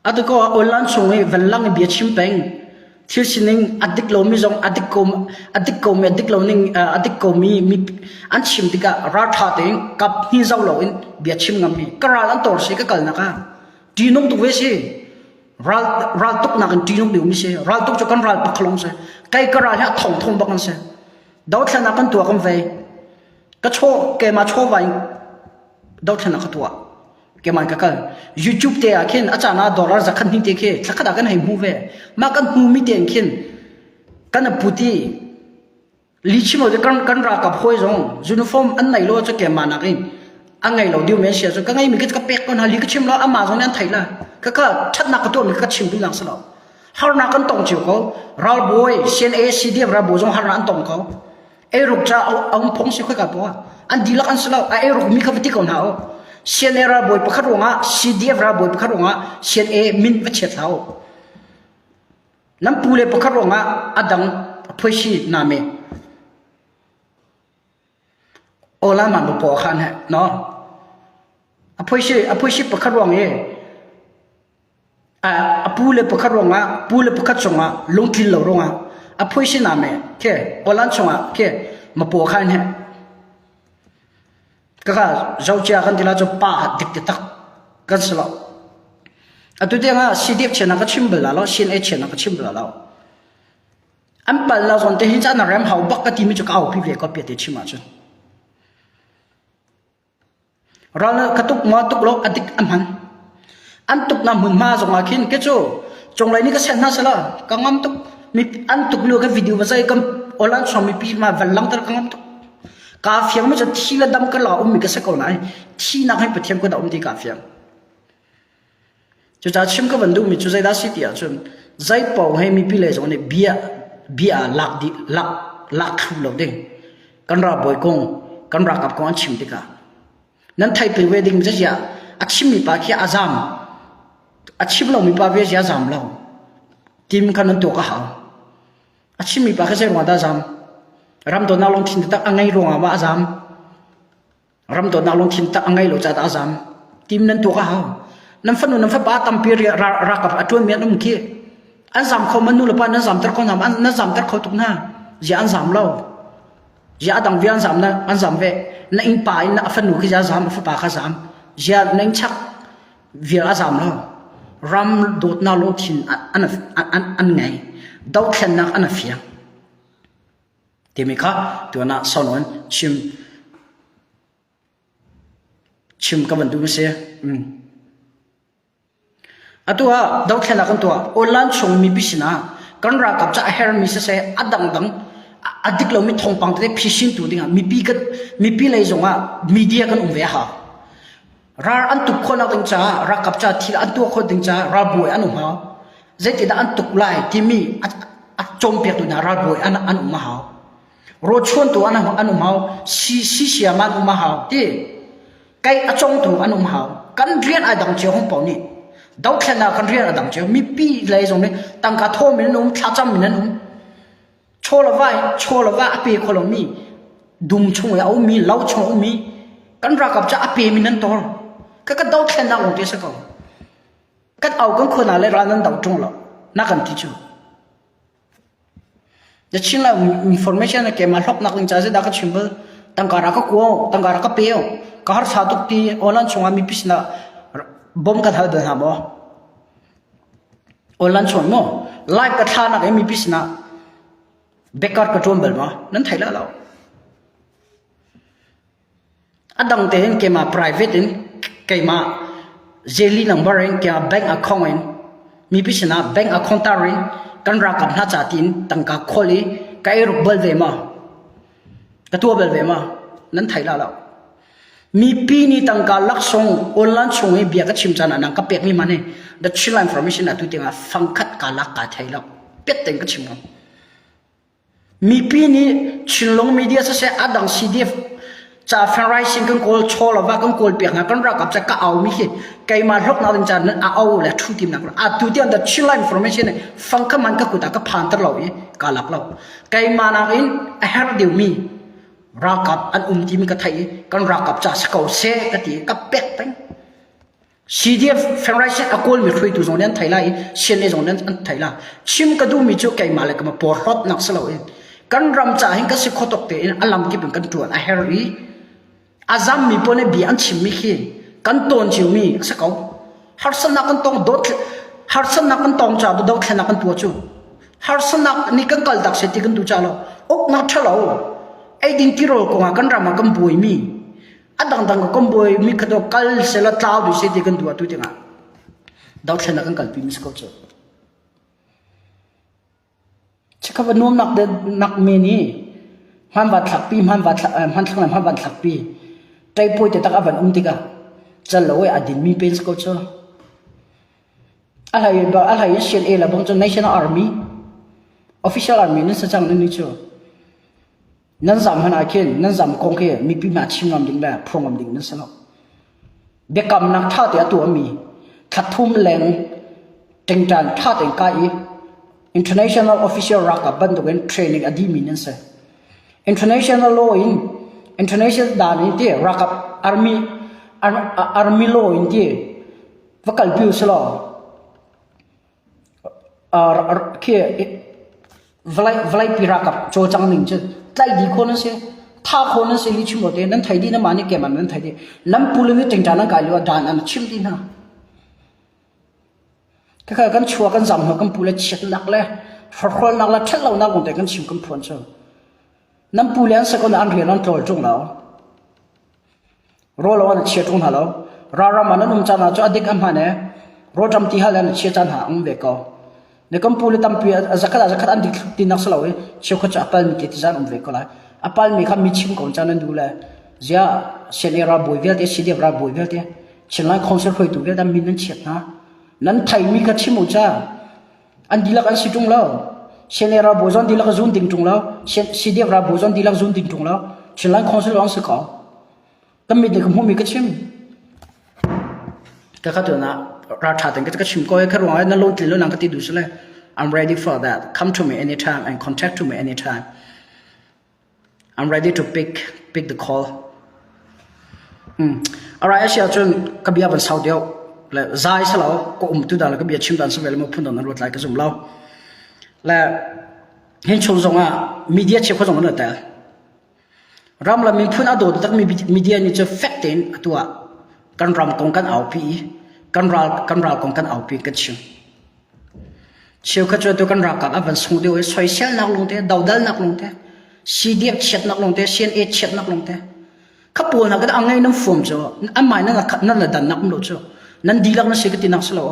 atu ko online chung i van lang i bia chim peng Thil sining a dik lomi zong a dik ko a dik komi a dik lo ning a dik komi mi an chim tikah ralṭha tein kap hni zo loin bia chim ngammi ka ral an tor si ka kalnak ah ṭihnung tuk ve si ral ral tuknak in ṭihnung deuhmi si ral tuk cu kan ral pakhalong si kai ka ral hi a thong thong bak an si dothlennak kan tuah kan vei ka chaw keimah chawva in dothlennak ka tuah keimah ka kal YouTube te ah khin a caan ah dollar zakhat hnih te khi thlakhat ah kan hei hmu ve mah kan hmu mi te khin kan puti li chim lo kan kan ralkap hawi zong uniform an nei lo cu keimah nak in a ngei lo diu men sia cu ka ngei mi ka pek ko hna li ka chim lo ama zong nih an theih la ka ka thatnak ka tuah mi ka chim duh lang si lo harnak kan tong cio ko ralbawi CNA CDF ralbawi zong harnak an tong ko Eiruk ca a um phung si khoika poah an dihlak an si lo a eiruk mi kha va ti ko hna u CNA ralbawi pakhat ruangah CDF ralbawi pakhat ruangah CNA min va chiat hlah u nan pu le pakhat ruangah a dang a phuaisi na me ola ma bu po khan he no a phuaisi a phuaisi pakhat ruang i A pu le pakhat ruangah pu le pakhat cungah lungtlin lo ruangah a phuisin me khi aw-lan chungah khi mapaw kha in he kaka zocia kan ti la cu pa dik ti tak kan si lo atu tiang ah CDF chian ka chim bal la lo CNA chian ka chim bal lo an pal la zon te hin cha na rem hau bak ka ti mi chu ka au pi ve ko pia te chim ah cun Ral ka tuk maw tuk lo a dik a hman. An tuknak hmunhma zongah khin ke cu cunglei nih ka seh hna sela ka ngam tuk. Mi an tuk lio ka video va zai kam online chuang mipi ma van langter ka ngam tuk. Kaa fiang mi cu thi le dam ka la ummi ka si ko nain thinak hi Pathian kut ah um ti kaa fiang. Cucaah chim ka van duhmi cu zeidah si ti ahcun zeipaoh he mipi lei zong nih bia bia lak dih lak lak thlu lo ding kan ralbawi kong kan ralkap kong an chim tikah nan theih peng ve ding zia a chimmi pa khi a zam a chim lomi pa ve zia zam lo tim kha nan tuak a hau a chimmi pa khi zei ruangah dah zam ram dawtnak lungthin taktak a ngei ruangah ma a zam Ram dawtnak lungthin tak a ngei lo caah a zam. Tim nan tuak a hau. Nan fanu nan fapa tampi ralkap a ṭuanmi an um khi. An zam kho man nu le pa nan zamter kho hna nan zamter kho tuk hna. Zia an zam lo. Zia a dang vial an zam na an zam ve. Na innpa in a fanu khi zia zam a fapa kha zam. Zia na innchak vial a zam lo. Ram dawtnak lungthin an an an ngei. Dothlennak an a fiang. Timi kha tuan ah sonawn chim chim ka van duh si. Mm. Atu ah dothlennak kan tuah online chung mipi sinah kan ralkap ca a hermi siseh a dangdang a dik lomi thawngpang tete phisin tu dingah mipi kan mipi lei zongah media kan um ve a hau. Ral an tuk khawhnak ding caah ralkap ca thil an tuah khawh ding caah ralbawi an um hau. Zeitindah an tuk lai timi a, a cawnpiaktu hna ralbawi an, an um a hau. Rawchuantu an, an um hau. Si, si siam an um a hau. Ti kai a congtu an um hau. Kan rian ai dang cio hong pau nih. Dothlennak kan rian a dang cio. Mipi lei zong nih tangka thawm in an um, thlacam in an um. Chaw le va chaw le va a pe kho lomi dum chung i a ummi lo chung a ummi kan ralkap cu a pemi nan tor. Ka ka dothlennak lawng te si ko. Kan au kan khua le ral nan do ṭung lo. Na kan ti cu. Na chin la information na keimah hlawknak ding ca zeidah ka chim bal. Tangka ra ka kuo, tangka ra ka pe. Ka harsa tuk ti online chungah mipi sinah bom kan hal bal hna maw? Online chung maw? Live ka thla nak i mipi sinah backup ka ṭuan bal maw? Nan thei la lo. A dang tein keimah private in keimah Zeli number in keimah bank account in mipi sinah bank account tar in kan ralkap hna ca tiin tangka khawl i ka ei ruk bal ve ma? Ka tuah bal ve ma? Nan thei la lo. Mipi nih tangka laksawng online chung i bia ka chim caan ah nang ka pekmi man hi the Chin information atu tiangah fangkhat ka lak ka thei lo. Piat tein ka chim ngam. Mipi nih Chinlung media siseh a dang CDF ca fundraising kan kawl chaw lo va kan kawl piak hna kan ralkap ca ka au mi khi keimah hlawknak ding ca nan a au le thu tim nak atu tiang the Chinland information fang kha man ka kut ah ka phan ter lo i ka lak lo keimah nak in a her deuh mi ralkap an um timi ka theih i kan ralkap ca si ko seh ka ti ka pek peng CDF fundraising a kawlmi hruaitu zong nih an thei lai i CNA zong nih an thei lai. Chim ka duhmi cu keimah le keimah porhlawtnak si loin kan ram caah hin kan si kho tuk tein a lamkip in kan ṭuan a herh i a zammi pawl nih bia an chimmi khi kan tawn ciomi a si ko. Harsatnak kan tong dot harsatnak kan tong caah dothlennak kan tuah cu harsatnak nih kan kal tak se ti kan duh ca lo uknak ṭhalo eidin tirawl kongah kan ram ah kan buaimi a dangdang ka kombawi mi kha kal sela tlau dih se ti kan duh atu tingah dothlen kan kalpi mi si ko cu chikha va nuam nak de nak me ni hman va thlak pi hman va thlak hman thlak hman van thlak pi tai poi te tak avan um tikah chal lo e adin mi pen ko chu a hlai ba a hlai sian e la bang chu national army official army nan sa chang ni chu Nan zam hmanh ah khin nan zam kong khi mipi hna chim ngam ding le phuang ngam ding nan si lo. Biakamnak ṭha te a tuahmi thla thum leng ṭingṭan ṭha tein kai i international official ralkap bantukin training a dihmi nan si. International law in international dan in ti ralkap army army law in ti va kalpi u si law Khi vawleipi ralkap cawlcang ning cu tlaih dih khawh nan si. Thah khawh nan si lihchim lo te nan thei dih nan mah nih keimah nan thei dih. Nan pu le nih ṭingṭa nan kai lio ah dan an chimh dih hna. Khakha kan chua kan zam hna kan pu le chiatnak le hrokhrolnak le ṭhatlonak kong te kan chim kan phuan cu. Nan pu le an si ko na an rian an tlawl ṭung lo. Rawl an chia ṭung hna lo. Ralram ah nan um caan ah cu a dik a hmaan ee. Rawlṭam ti hal an chia caan hna um ve ko. Ne kan pu le tampi a zakhat ah zakhat an dik tinak si lo i cheukhat cu a palmi te ti zaan um ve ko lai. A palmi kha mi chim ko caan an duh le zia CNA ralbawi vialte CDF ralbawi vialte Chinland Council hruaitu vialte min nan chiat hna. Nan theimi kha chim u ca. An dihlak an si ṭung lo. CNA ralbawi zong dihlak zun ding ṭung lo. CDF ralbawi zong dihlak zun ding ṭung lo. Chinland Council lawng si ko. Kan mit nih ka hmuhmi ka chim. Ka kha tuan ah ralṭha tein ka chim ko i kha ruangah na lungtlin lo nang ka ti duh sile I'm ready for that. Come to me anytime and contact to me anytime. I'm ready to pick pick the call. Mm. Alright, a si ahcun ka bia van sau deuh le zai salo ka um tu dan le ka bia chim dan savel mo phun don an ruat lai ka zum lo. Le hin chung zong ah media cheukhat zong an tel. Ram le miphun a dawt takmi media nih cu fek tein atu ah kan ram kong kan aupi i kan ral kan ral kong kan aupi kan chim. Cheukhat cu atu kan ralkap a van sung deuh i soiselnak lungte, dodalnak lungte, CDF chiatnak lungte, CNA chiatnak lungte. Kha pawl hna kan a ngei nan fuam cu anmah nan nan la dannak um lo cu nan dihlak na si ka tinak si lo.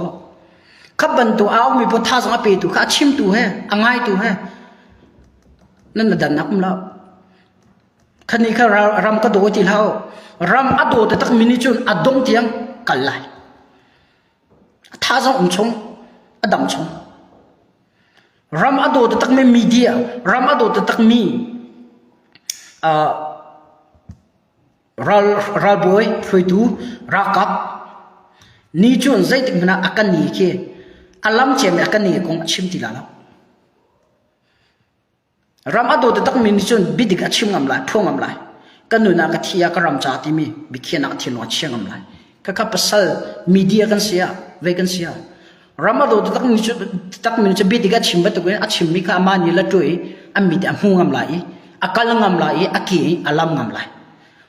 Kha bantuk a aumi pawl thazang a petu kha a chimtu he a ngaitu he nan na dannak um lo. Khani kha ram ka daw ti hlah ram a daw taktak mi nih cun a dong tiang kal lai. A thazang um chung, a dam chung. Ram a daw taktak mi media, ram a daw taktak mi uh, ral ralbawi hruaitu ralkap ni cun zeitik hmanh ah a kan ni khi a lam ciami a kan ni kong a chim ti la lo. Ram a daw takmi nih cun biadik a chim ngam lai, phuang ngam lai. Ka nun ah ka thi ah ka ram ca timi biakhiahnak thinlung a chia ngam lai. Khakha pasal media kan si ah, vei kan si ah. Ram a daw takmi cu takmi cu biadik a chim bantukin a chimmi kha amah nih la ṭuai i a mit a hmu ngam lai i a kal ngam lai i a ke i a lam ngam lai.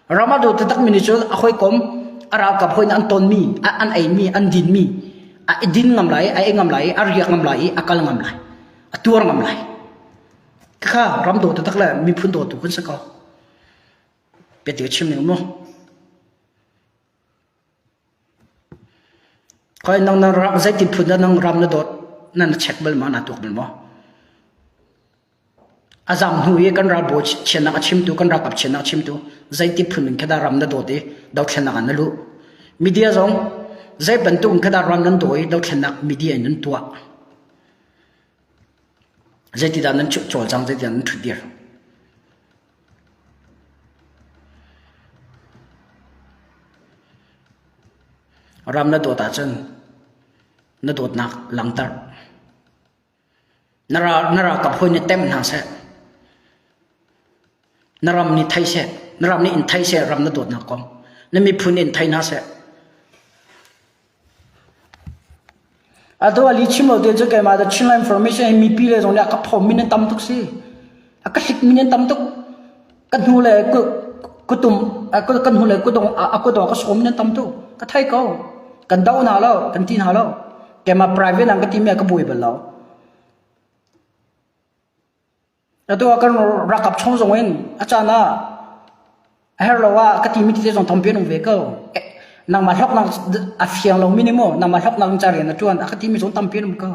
Ram a daw takmi nih cun a hawikom a ralkap hawi nih an tonmi, an eimi, an dinmi a din ngam lai i a ei ngam lai i a riak ngam lai i a kal ngam lai. A tuar ngam lai. Khakha ram daw taktak le miphun dawtu kan si ko. Biati ka chim ning mu. Khoi nang nang ram zeitin phun dah nang ram na dawt nan na check bal ma na tuak bal maw? A zam hnu i kan ralbawi chiatnak a chimtu kan ralkap chiatnak a chimtu zeiti phun in kha ram na dawt i dothlennak ah na luh. Media zong zei bantuk in kha ram nan daw i dothlennak media in nan tuah. Zeitidah nan cawlcang, zeitidah nan ṭhutdir? Ram na dawt ahcun na dawtnak langhter. Na ral, na ralkap hawi nih tem hna seh. Na ram nih thei seh. Na ram nih in thei seh ram na dawtnak kong. Na miphun in thei hna seh. Atu a li chim lo te cu keimah the Chinland Information hi mipi le zong nih a ka phawm mi nan tam tuk si. A ka hlik mi nan tam tuk. Ka hnu le kutum kan hnu le kudong a kudong ka sawm mi nan tam tuk. Ka thei ko. Kan do hna lo, kan ti hna lo. Keimah private an ka ti mi a ka buai bal lo. Atu ah kan ralkap chung zong in a caan ah a herh lo ah ka timi tete zong tampi an um ve ko. Nangmah hlawknak a fiang lomi nih maw nangmah hlawknak in ca rian a ṭuan a ka timi zong tampi an um ko.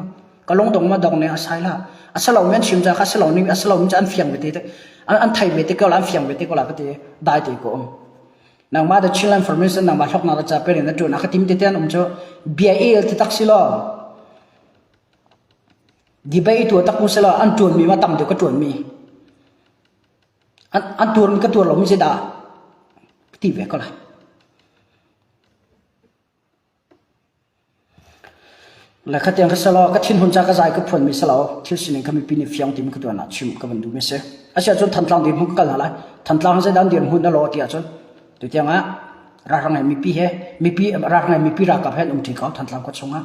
Ka lungdong ma dong nih a sai hlah. A si lomi an chim caah kha a si lomi a si lomi cu an fiang ve te an thei ve te ko la an fiang ve te ko la ka ti dai te ko um. Nangmah the Chinland Information nangmah hlawknak ca pe rian a ṭuan a ka timi tete an um cu bia el ti tak si law Debate tuah tak selaw an ṭuanmi ma tam deuh ka ṭuanmi. An, an tuarmi ka tuar lomi si dah ti ve ko lai. Le khatiang ka selaw ka thinhun ca ka zai ka phuanmi selaw thil sining kha mipi nih fiang tim ka tuan ah chim ka van duhmi si. Asiah cun Thantlang dirhmun ka kal hna lai. Thantlang zeidah an dirhmun na law ti ahcun tutiang ah ralhrang he mipi he mipi ralhrang he mipi ralkap he an um ṭi ko Thantlang khua chungah.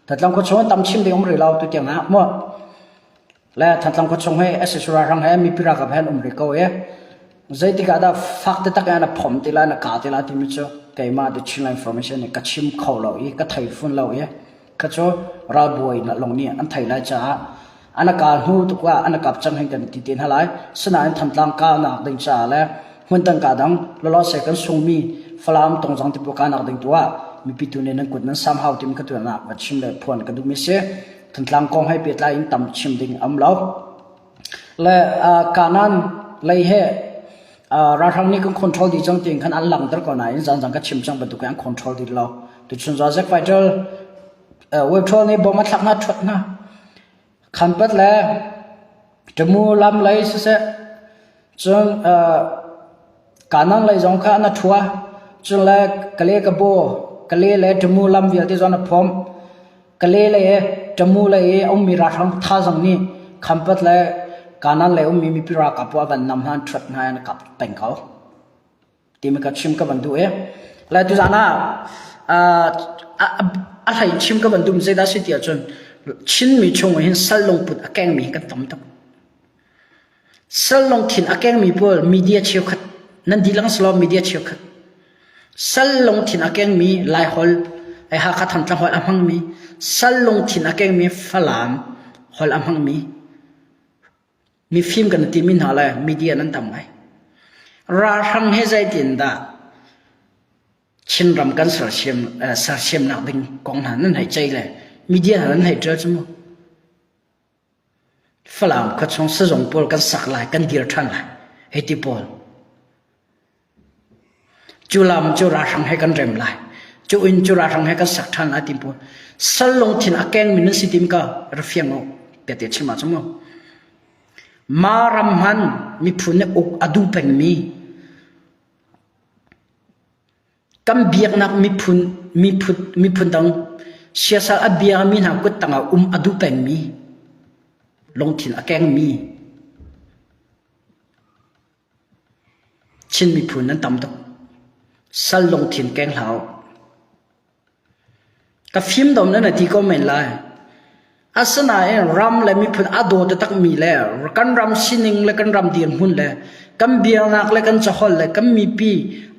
Thantlang khua chung tam chim ding um rih lo tu tiang ah mu le Thantlang khua chung hi SSU ralhrang he mipi ralkap he an um rih ko i zeitik ah dah fak taktak in na phom ti lai na ka ti lai timi cu keimah the Chinland Information nih ka chim kho lo i ka thei fun lo i kha cu ralbawi na long nih an thei lai caah an ka hnu tuk ah an kap cang hin kan ti te hna lai sinain Thantlang ka nak ding caah le hmun dang ka dang lawlaw se kan sungmi Falam tongzang ti ka nak ding tu ah mipi tu nih nan kut nan sam hau tim ka tu nak va chim le phuan ka duh mi si Thantlang kong he pehtlai in tam chim ding am lo le kanan lei he ralhrang nih kan control dih cang tiin khan an langter ko nain zanzang ka chim cang bantuk an control dih lo tuchun za zek fighter web troll nih bom a thlak hna thuat hna Khampat le Tamu lam lei siseh cun Kanang lei zong kha an a ṭhua. Cun le Kale Kabaw, Kale le Tamu lam vialte zong an a phomh. Kale lei i Tamu lei i a ummi ralhrang thazaang nih Khampat le Kanan lei ummi mipi ralkap pawl a van nam hna, an ṭhuat hna i an kap peng ko. Timi ka chim ka van duh i le tuzaan ah a hlei chim ka van duh zeidah si ti ahcun Chinmi chung hin sal lungput a kengmi kan tam tuk. Sal lungthin a kengmi pawl media cheukhat nan dihlak selaw media cheukhat sal lungthin a kengmi Laiholh ai Hakha Thantlang holh a hmangmi sal lungthin a kengmi Falam holh a hmangmi Mifim kan timi hna le media nan tam ngai. Ralhrang he zeitindah Chinram kan sersiam eh, sersiamnak ding kong hna nan hei cei le media hna nan hei ṭial cu mu. Falam khuachung sazong pawl kan sak lai, kan dir ṭhan lai. Hei ti pawl. Cu lam cu ralhrang he kan rem lai. Cu inn cu ralhrang he kan sak ṭhan lai ti pawl. Sal lungthin a kengmi nan si tim ka ra fiang u. Piate chim ah cu mu. Ma ram hman miphun nih uk a duh pengmi kan biaknak miphun miphun miphun dang siasal a biami hna kut tangah um a duh pengmi lungthin a kengmi. Chin miphun nan tam tuk. Sal lungthin keng hlah u. Ka fim dom na ti ko men lai. Asinain ram le miphun a daw taktakmi le kan ram sining le kan ram dirhmun le kan biaknak le kan caholh le kan mipi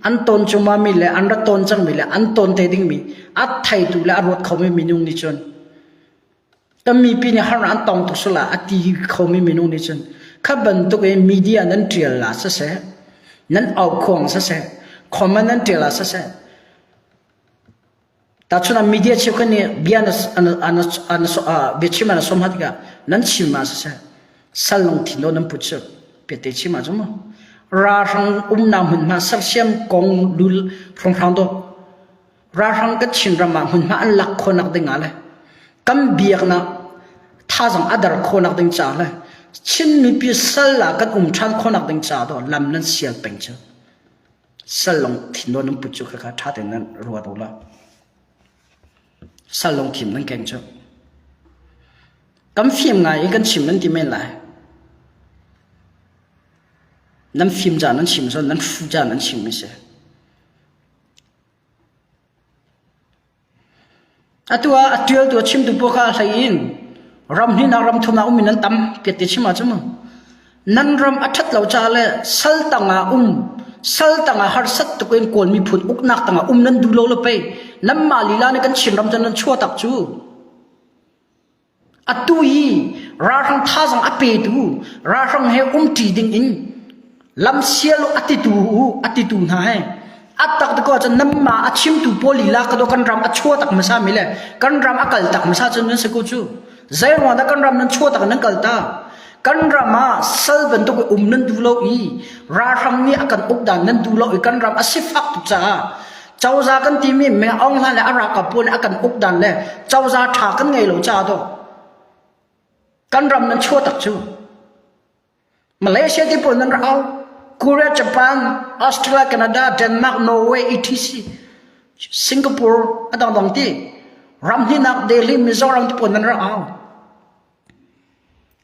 an ton cungmami le an ra ton cangmi le an ton te dingmi a theitu le a ruat khomi minung nih cun kan mipi nih harnak an tong tuk sala a ti khomi minung nih cun kha bantuk in media nan ṭial la siseh nan aukhuang siseh comment nan ṭial ah siseh Tahchun ah media cheukhat nih bia biachim an sawm hna tikah nan chim ah siseh sal lungthin dawh nan put cu piate chim ahcun mu ralhrang umnak hmunhma sersiam kong lul hrawnghrang dawh ralhrang kan Chinram ah hmunhma an lak khawhnak ding ah le kan biaknak thazang a dar khawhnak ding caah le Chin mipi sal ah kan um ṭhan khawhnak ding caah dawh lam nan sial peng cu. Sal lungthin nawn nan put cu khakha ṭha tein nan ruat u law sal lungthin nan keng cu kan fim ngai i kan chim nan ti men lai. Nan fim ca nan chim zawn nan hru ca nan chim mi si. Atu ah a ṭialtu a chimtu pawl kha a hlei in ram hnihnak ram thumnak ummi nan tam tiah ti chim ahcun mu nan ram a ṭhat lo caah le sal tangah um sal tangah harsat tuk in Kawl miphun uknak tangah um nan duh lo le pei nanmah lila nih kan Chinram cu nan chuah tak cu. Atu i ralhrang thazaang a petu ralhrang he umṭi dingin lamsial a titu a titu hna he a tak te ko ahcun nanmah a chimtu pawl lila ka kan ram a chuah tak hmasa mi le kan ram a kal tak hmasa cun nan si ko cu. Zei ruang dah kan ram nan chuah tak nan kal ta? Kan ram ah sal bantuk um nan duh lo i ralhrang nih a kan uk dan nan duh lo i kan ram a sifak tuk caah Cozah kan timi Me Aung Hlaing le a ralkap pawl nih a kan uk dan le cozah ṭha kan ngei lo caah dawh kan ram nan chuah tak cu. Malaysia ti pawl nan rak au. Korea, Japan, Australia, Canada, Denmark, Norway, etc. Singapore a dangdang ti ram hninak Delhi, Mizoram ti pawl nan rak au.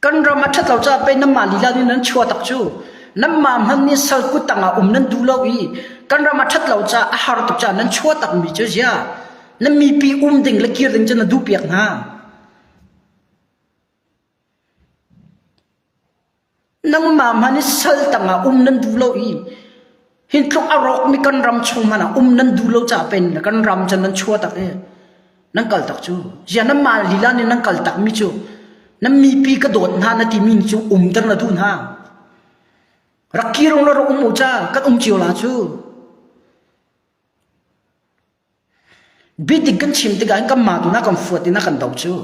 Kan ram a ṭhat lo caah pei nanmah lila nih nan chuah tak cu. Nanmah hmanh nih sal kut tangah um nan duh lo i kan ram a ṭhat lo caah a har tuk caah nan chuah takmi cu ziah nan mipi um ding le kir ding cu na duhpiak hna. Nangmah hmanh i sal tangah um nan duh lo i hi tluk a rawkmi kan ram chung hmanh ah um nan duh lo caah pen kan ram cu nan chuah tak i nan kal tak cu. Ziah nanmah lila nih nan kal takmi cu nan mipi ka dawt hna na timi cu umter na duh hna. Rak kir u law rak um u ca kan um cio la cu. Biadik kan chim tikah hin kanmah tu na kan fuat i na kan do cu.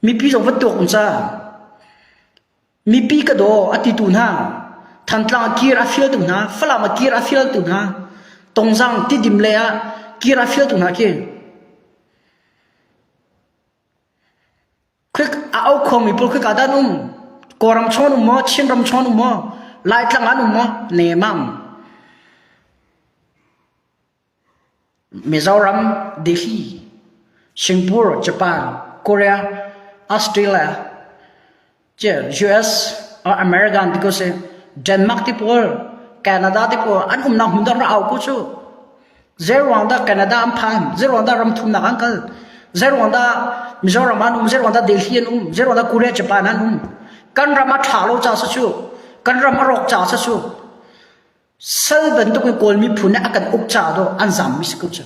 Mipi zong va tuak um ca. Mipi ka daw a titu hna, Thantlang a kir a fialtu hna, Falam a kir a fialtu hna, Tongzang Tidim lei ah kir a fialtu hna khi. Quick a au khomi pawl khika dah an um? Kawlram chung an um maw? Chinram chung an um maw? Laitlang an um maw? Nemam. Mizoram, Delhi, Singapore, Japan, Korea, Australia, US or American ti ko si, Denmark ti pawl, Canada ti pawl an umnak hmun dah ra au ko cu. Zeiruang dah Canada an phan? Zeiruang dah ram thumnak an kal? Zeiruang dah Mizoram an um? Zeiruang dah Delhi an um? Zeiruang dah Korea, Japan an um? Kan ram a ṭha lo ca si cu. Kan ram a rawk ca si cu. Sal bantuk in Kawl miphun nih a kan uk ca dawh an zam mi si ko cu.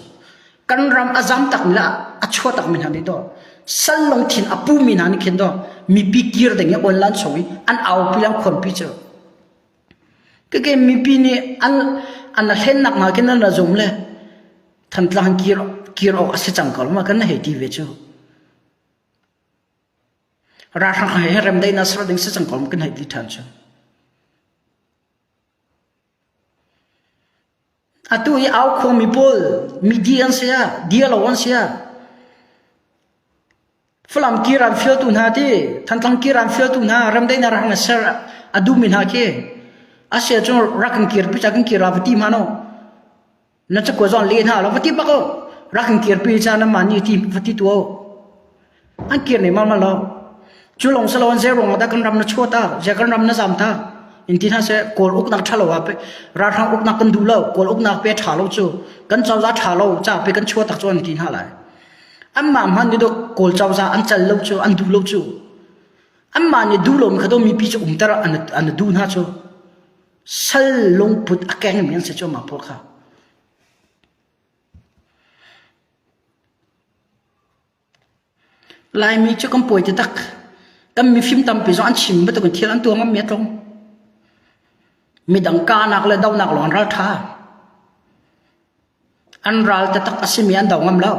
Kan ram a zam tak mi le a chuah tak mi hna nih dawh sal lungthin a pu mi hna nih khin dawh mipi kir ding i online chung i an aupi le an khuanpi cu. Kike mipi nih an an hlennak hna khin an ra zum le Thantlang kir kir awk a si cang ko ma kan hei ti ve cu. Ralhrang he remdaihnak ser ding si cang ko kan hei ti ṭhan cu. Atu i au khuangmi pawl midi an si ah, dia lo an si ah, Falam kir an fialtu hna ti, Thantlang kir an fialtu hna, remdaihnak rak na ser a duhmi hna khi, a si ahcun rak kan kirpi ca kan kir la va ti hmanh u. Na cakua zong leh hna lo va ti bak u. Rak kan kirpi ca nan mah nih ti va ti tu u. An kir ne mal mal lo. Cu lawng si loin zei ruangah dah kan ram na chuah ta, zei kan ram na zam ta? In ti hna seh Kawl uknak ṭha lo ah pe ralhrang uknak kan duh lo, Kawl uknak pe ṭha lo cu kan cozah ṭha lo ca pe kan chuah tak cu an ti hna lai. Anmah hmanh nih dawh Kawl cozah an cal lo cu an duh lo cu. Anmah nih duh lomi kha dawh mipi cu umter an an duh hna cu. Sal lungput a kengmi an si cu mah pawl kha. Laimi cu kan pawi taktak. Kan mifim tampi zong an chim bantukin thil an tuah ngammi a tlawm. Midang kahnak le dohnak lawng an ral ṭha. An ral taktak a simi an do ngam lo.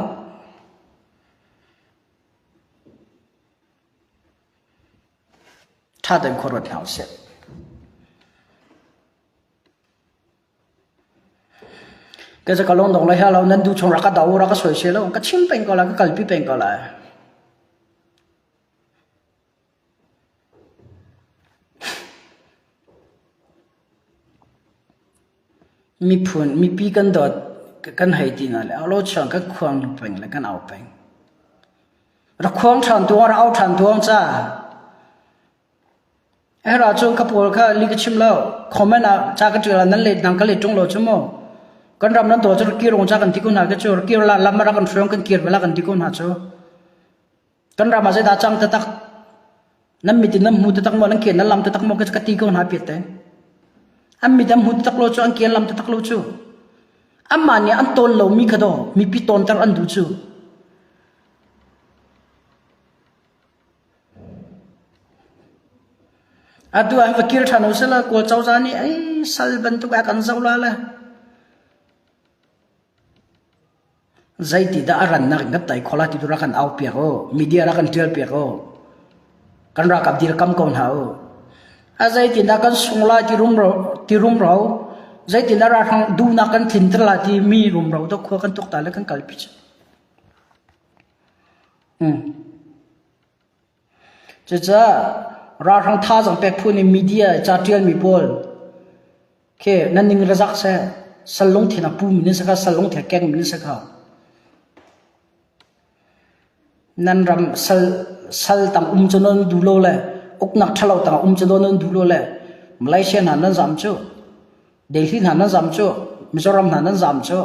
Ṭha tein khua ruat hna usih. Ka ka lung dong lai lo nan duh chung rak ka do rak ka soisel lo ka chim peng ko lai ka kalpi peng ko lai. Miphun mipi kan dawt kan hei ti na le alo chuang kan khuang peng le kan au peng. Rak khuang ṭhan tuang rak au ṭhan tuang ca. Her ahcun ka pawl kha li ka chim lo. Comment ah ca ka ṭial ah nan let nang ka let ṭung lo cu mu. Kan ram nan daw cu kir ung ca kan ti ko hna ka cu kir la lam rak kan hruang kan kir bala kan ti ko hna cu. Kan ram ah zeidah cang taktak nan mit in nan hmu taktak maw nan ke nan lam taktak maw ka ti ko hna piat te. An mit an hmu taktak lo cu an ke an lam taktak lo cu. Anmah nih an tawl lomi kha daw mipi tawnter an duh cu. Atu ah va kir ṭhan usih law Kawl cozah nih ei sal bantuk a kan zoh la le zeiti dah a rannak in kan tai kho lai ti tu rak kan au piak u media rak kan ṭial piak u kan ralkap dirkam ko hna u a zeitindah kan sung lai ti rumro ti rumro zeitindah ralhrang duhnak kan tlinter lai ti mi rumro to khua kan tuk ta le kan kalpi cu Cucaah ralhrang thazaang pek phu nih media ca ṭialmi pawl khi nan ning ra zak seh. Sal lungthin a pumi nan si kha, sal lungthin a kengmi nan si kha. Nan ram sal, sal tang um cu nan duh lo le uknak ṭhalo tang um cu nan duh lo le Malaysia hna nan zam cu, Delhi hna nan zam cu, Mizoram hna nan zam cu,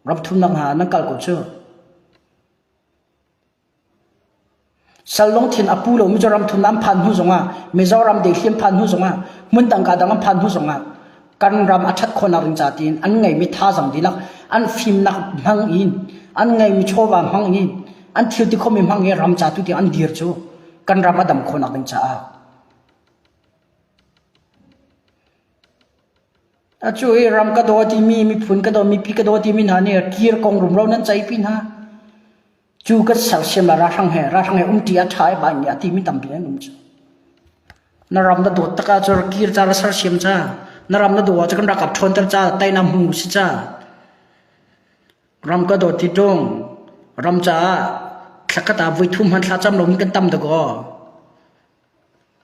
ram thumnak hna nan kal ko cu. Sal lungthin a pu lomi cu ramthum an phan hnu zongah Mizoram Delhi an phan hnu zongah hmundang ka dang an phan hnu zongah kan ram a ṭhat khawhnak ding ca tiin an ngeimi thazaang dihlak an fimnak hmang in an ngeimi chawva hmang in an thil ti khomi hmang in ram ca tu tiang an dir cu kan ram a dam khawhnak ding caah Atu i ram ka daw timi miphun ka daw mipi ka daw timi hna nih kir kong rumro nan ceihpi hna. Cu kan sersiam ah ralhrang he ralhrang he umṭi a ṭha i bai nih a timi tampi an um cu. Na ram na dawt tak ahcun kir ca na sersiam ca na ram na daw ahcun kan ralkap ṭhawnter ca teinak hmu si ca. Ram ka dawt ti ṭung ram caah thlakhat ah voi thum hman thla cam loin kan tam dakaw.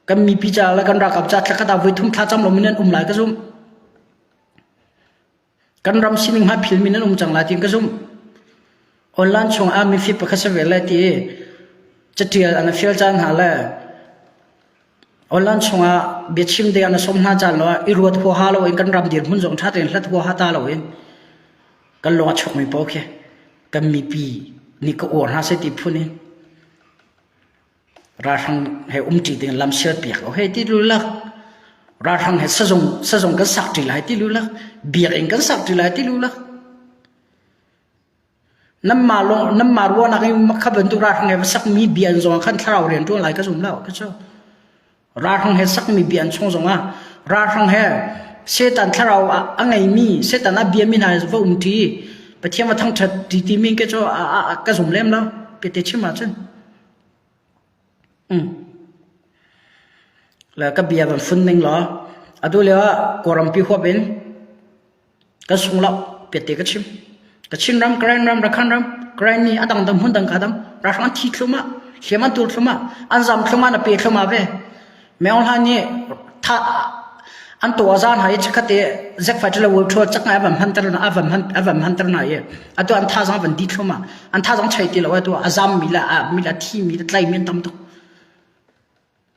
Kan mipi ca le kan ralkap ca thlakhat ah voi thum thla cam loin nan um lai ka zumh. Kan ram sining hmai philmi nan um cang lai tiin ka zumh. Online chung ah mifir pakhat si ve lai ti i catial an fial caan hna le online chungah biachim ding an sawm hna caan lo ah i ruat huaha loin kan ram dirhmun zong ṭha tein hlat huaha ta loin kan lung a chuakmi paoh khi kan mipi nih ka uar hna seh ti phun in Ralhrang he umṭi ding lam sialpiak lo hei ti lulak. Ralhrang he sazung sazung kan sak ṭi lai ti lulak. Biakinn kan sak ṭi lai ti lulak. Nanmah lawng nanmah ruahnak in kha bantuk ralhrang he va sakmi bia an zong ah khan thlarau rian ṭuan lai ka zum lo ka cu. Ralhrang he sakmi bia an chung zong ah ralhrang he Satan thlarau a ngeimi Satan a biami hna va um ṭi Pathian va thangṭhat ṭi timi ke cu ka zum lem lo. Pete chim ahcun. Le ka bia van fun ning law atu lio ah Kawlrampi huap in kan sung lo piatte ka chim. Kachin ram, Karen ram, Rakhan ram, Karen nih a dangdang hmun dang ka dang ralhrang an thi thlum ah hliam an tur thlum ah an zam thlum ah na pe thlum ah ve. Meo hlan nih tha an to azan ha i chakhat i zek fighter le world tour chak ngai avan hmanter na avan hman avan hmanter na i atu an thazang van di thlum ah an thazang chai ti lo atu azam mi la mi la thi mi la tlai mi an tam tuk.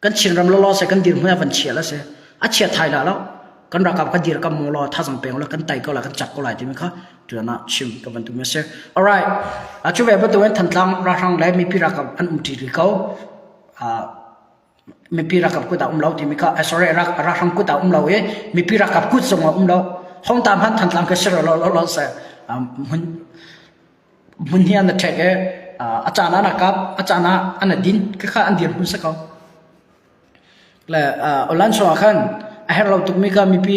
Kan Chinram lawlaw se kan dirhmun a van chia la si. A chia thai la lo. Kan ralkap kan dirkam mu law thazang peng la kan tai ko lai kan cak ko lai timi kha tuan ah chim ka van duhmi a si. Alright. A cu ve bantukin Thantlang ralhrang le mipi ralkap an um ṭi rih ko. Mipi ralkap kut ah um lo timi kha sorry ralhrang kut ah um lo i mipi ralkap kut zong ah um lo. Hong ta hmanh Thantlang ka si lo lo lo se. Hmun hmun hi an ṭhek i a caan ah an kap, a caan ah an din. Khakha an dirhmun si ko. Le online chungah khan a herh lo tukmi kha mipi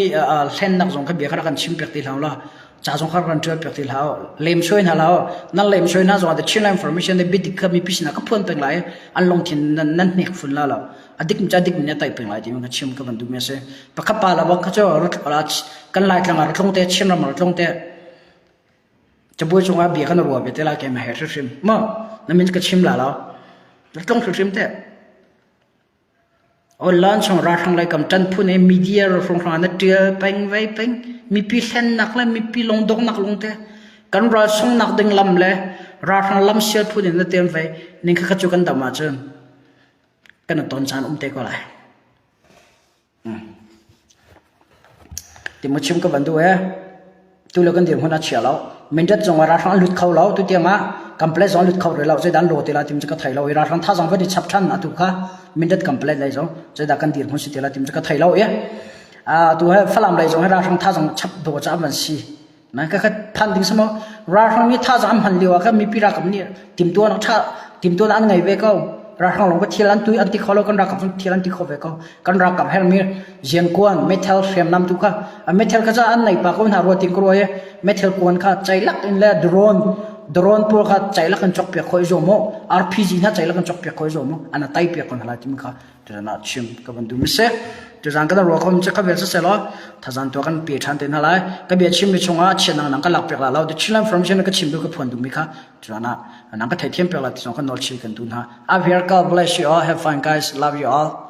hlennak zong kha bia kha rak kan chim piak ti hlah law ca zong kha rak kan ṭial piak ti hlah lem suai hna hlah nan lem suai hna zong ah the Chinland Information le biadik kha mipi sinah ka phuan peng lai an lungthin nan nan hnek fun la lo a dik ca dik min a tai peng lai timi kha chim ka van duhmi a si pakhat pa la bak kha cu kan Laitlang ah tlung te Chinram ah tlung te Cabuai cungah bia kan ruah ve te lai keimah he hrimhrim. Maw na min ka chim la lo. Na tlung hrimhrim te. Online chung ralhrang lei kam ṭan phun i media hranghrang na ṭial peng vei peng mipi hlennak le mipi lungdonghnak lungte kan ral sungnak ding lam le ralhrang lam sial phun in na tem vei ning kha cu kan dam ahcun kan ton caan um te ko lai. Timu chim ka van duh ee. Tu le kan dirhmun a chia lo. Mindat zong ah ralhrang an lut kho lo. Tu tiang ah complet zong an lut kho rih lo. Zeidah an law ti la tim cu ka thei lo. I ralhrang thazang van i chap than atu kha Mindat complet lei zong zeidah kan dirhmun si ti la tim cu ka thei lo i. Tu he Falam lei zong he ralhrang thazang chap dawh ca an van si. Na ka khat phan ding sama ralhrang nih thazang an hman lio ah khan mipi ralkap nih timtuan tha timtuan an ngei ve ko ralhrang lawng ka thil an tui an ti kho lo kan ralkap zong thil an ti kho ve ko kan ralkap hermi ziankuan metal hriamnam tu kha a metal kha ca an nei pa ko hna rua ting ko rua metal kuan kha ceilak in le drone drone pawl kha ceilak in chok piak khoi zo mo RPG hna ceilak in chok piak khoi zo mo ana tai piak kon hala tim kha Tuzan ah chim ka van duh mi si. Tuzan kan ruah khom cu ka vel siseh law thazan tua kan pe ṭhan te hna lai. Ka bia chim mi chungah chiat nang nang ka lak piak la lo. The Chinland Information ka chim duh ka phuan duh mi kha tuzan ah nang ka theithiam piak la ti zong ka nawl chih kan duh hna. I'm here. God bless you all. Have fun guys. Love you all.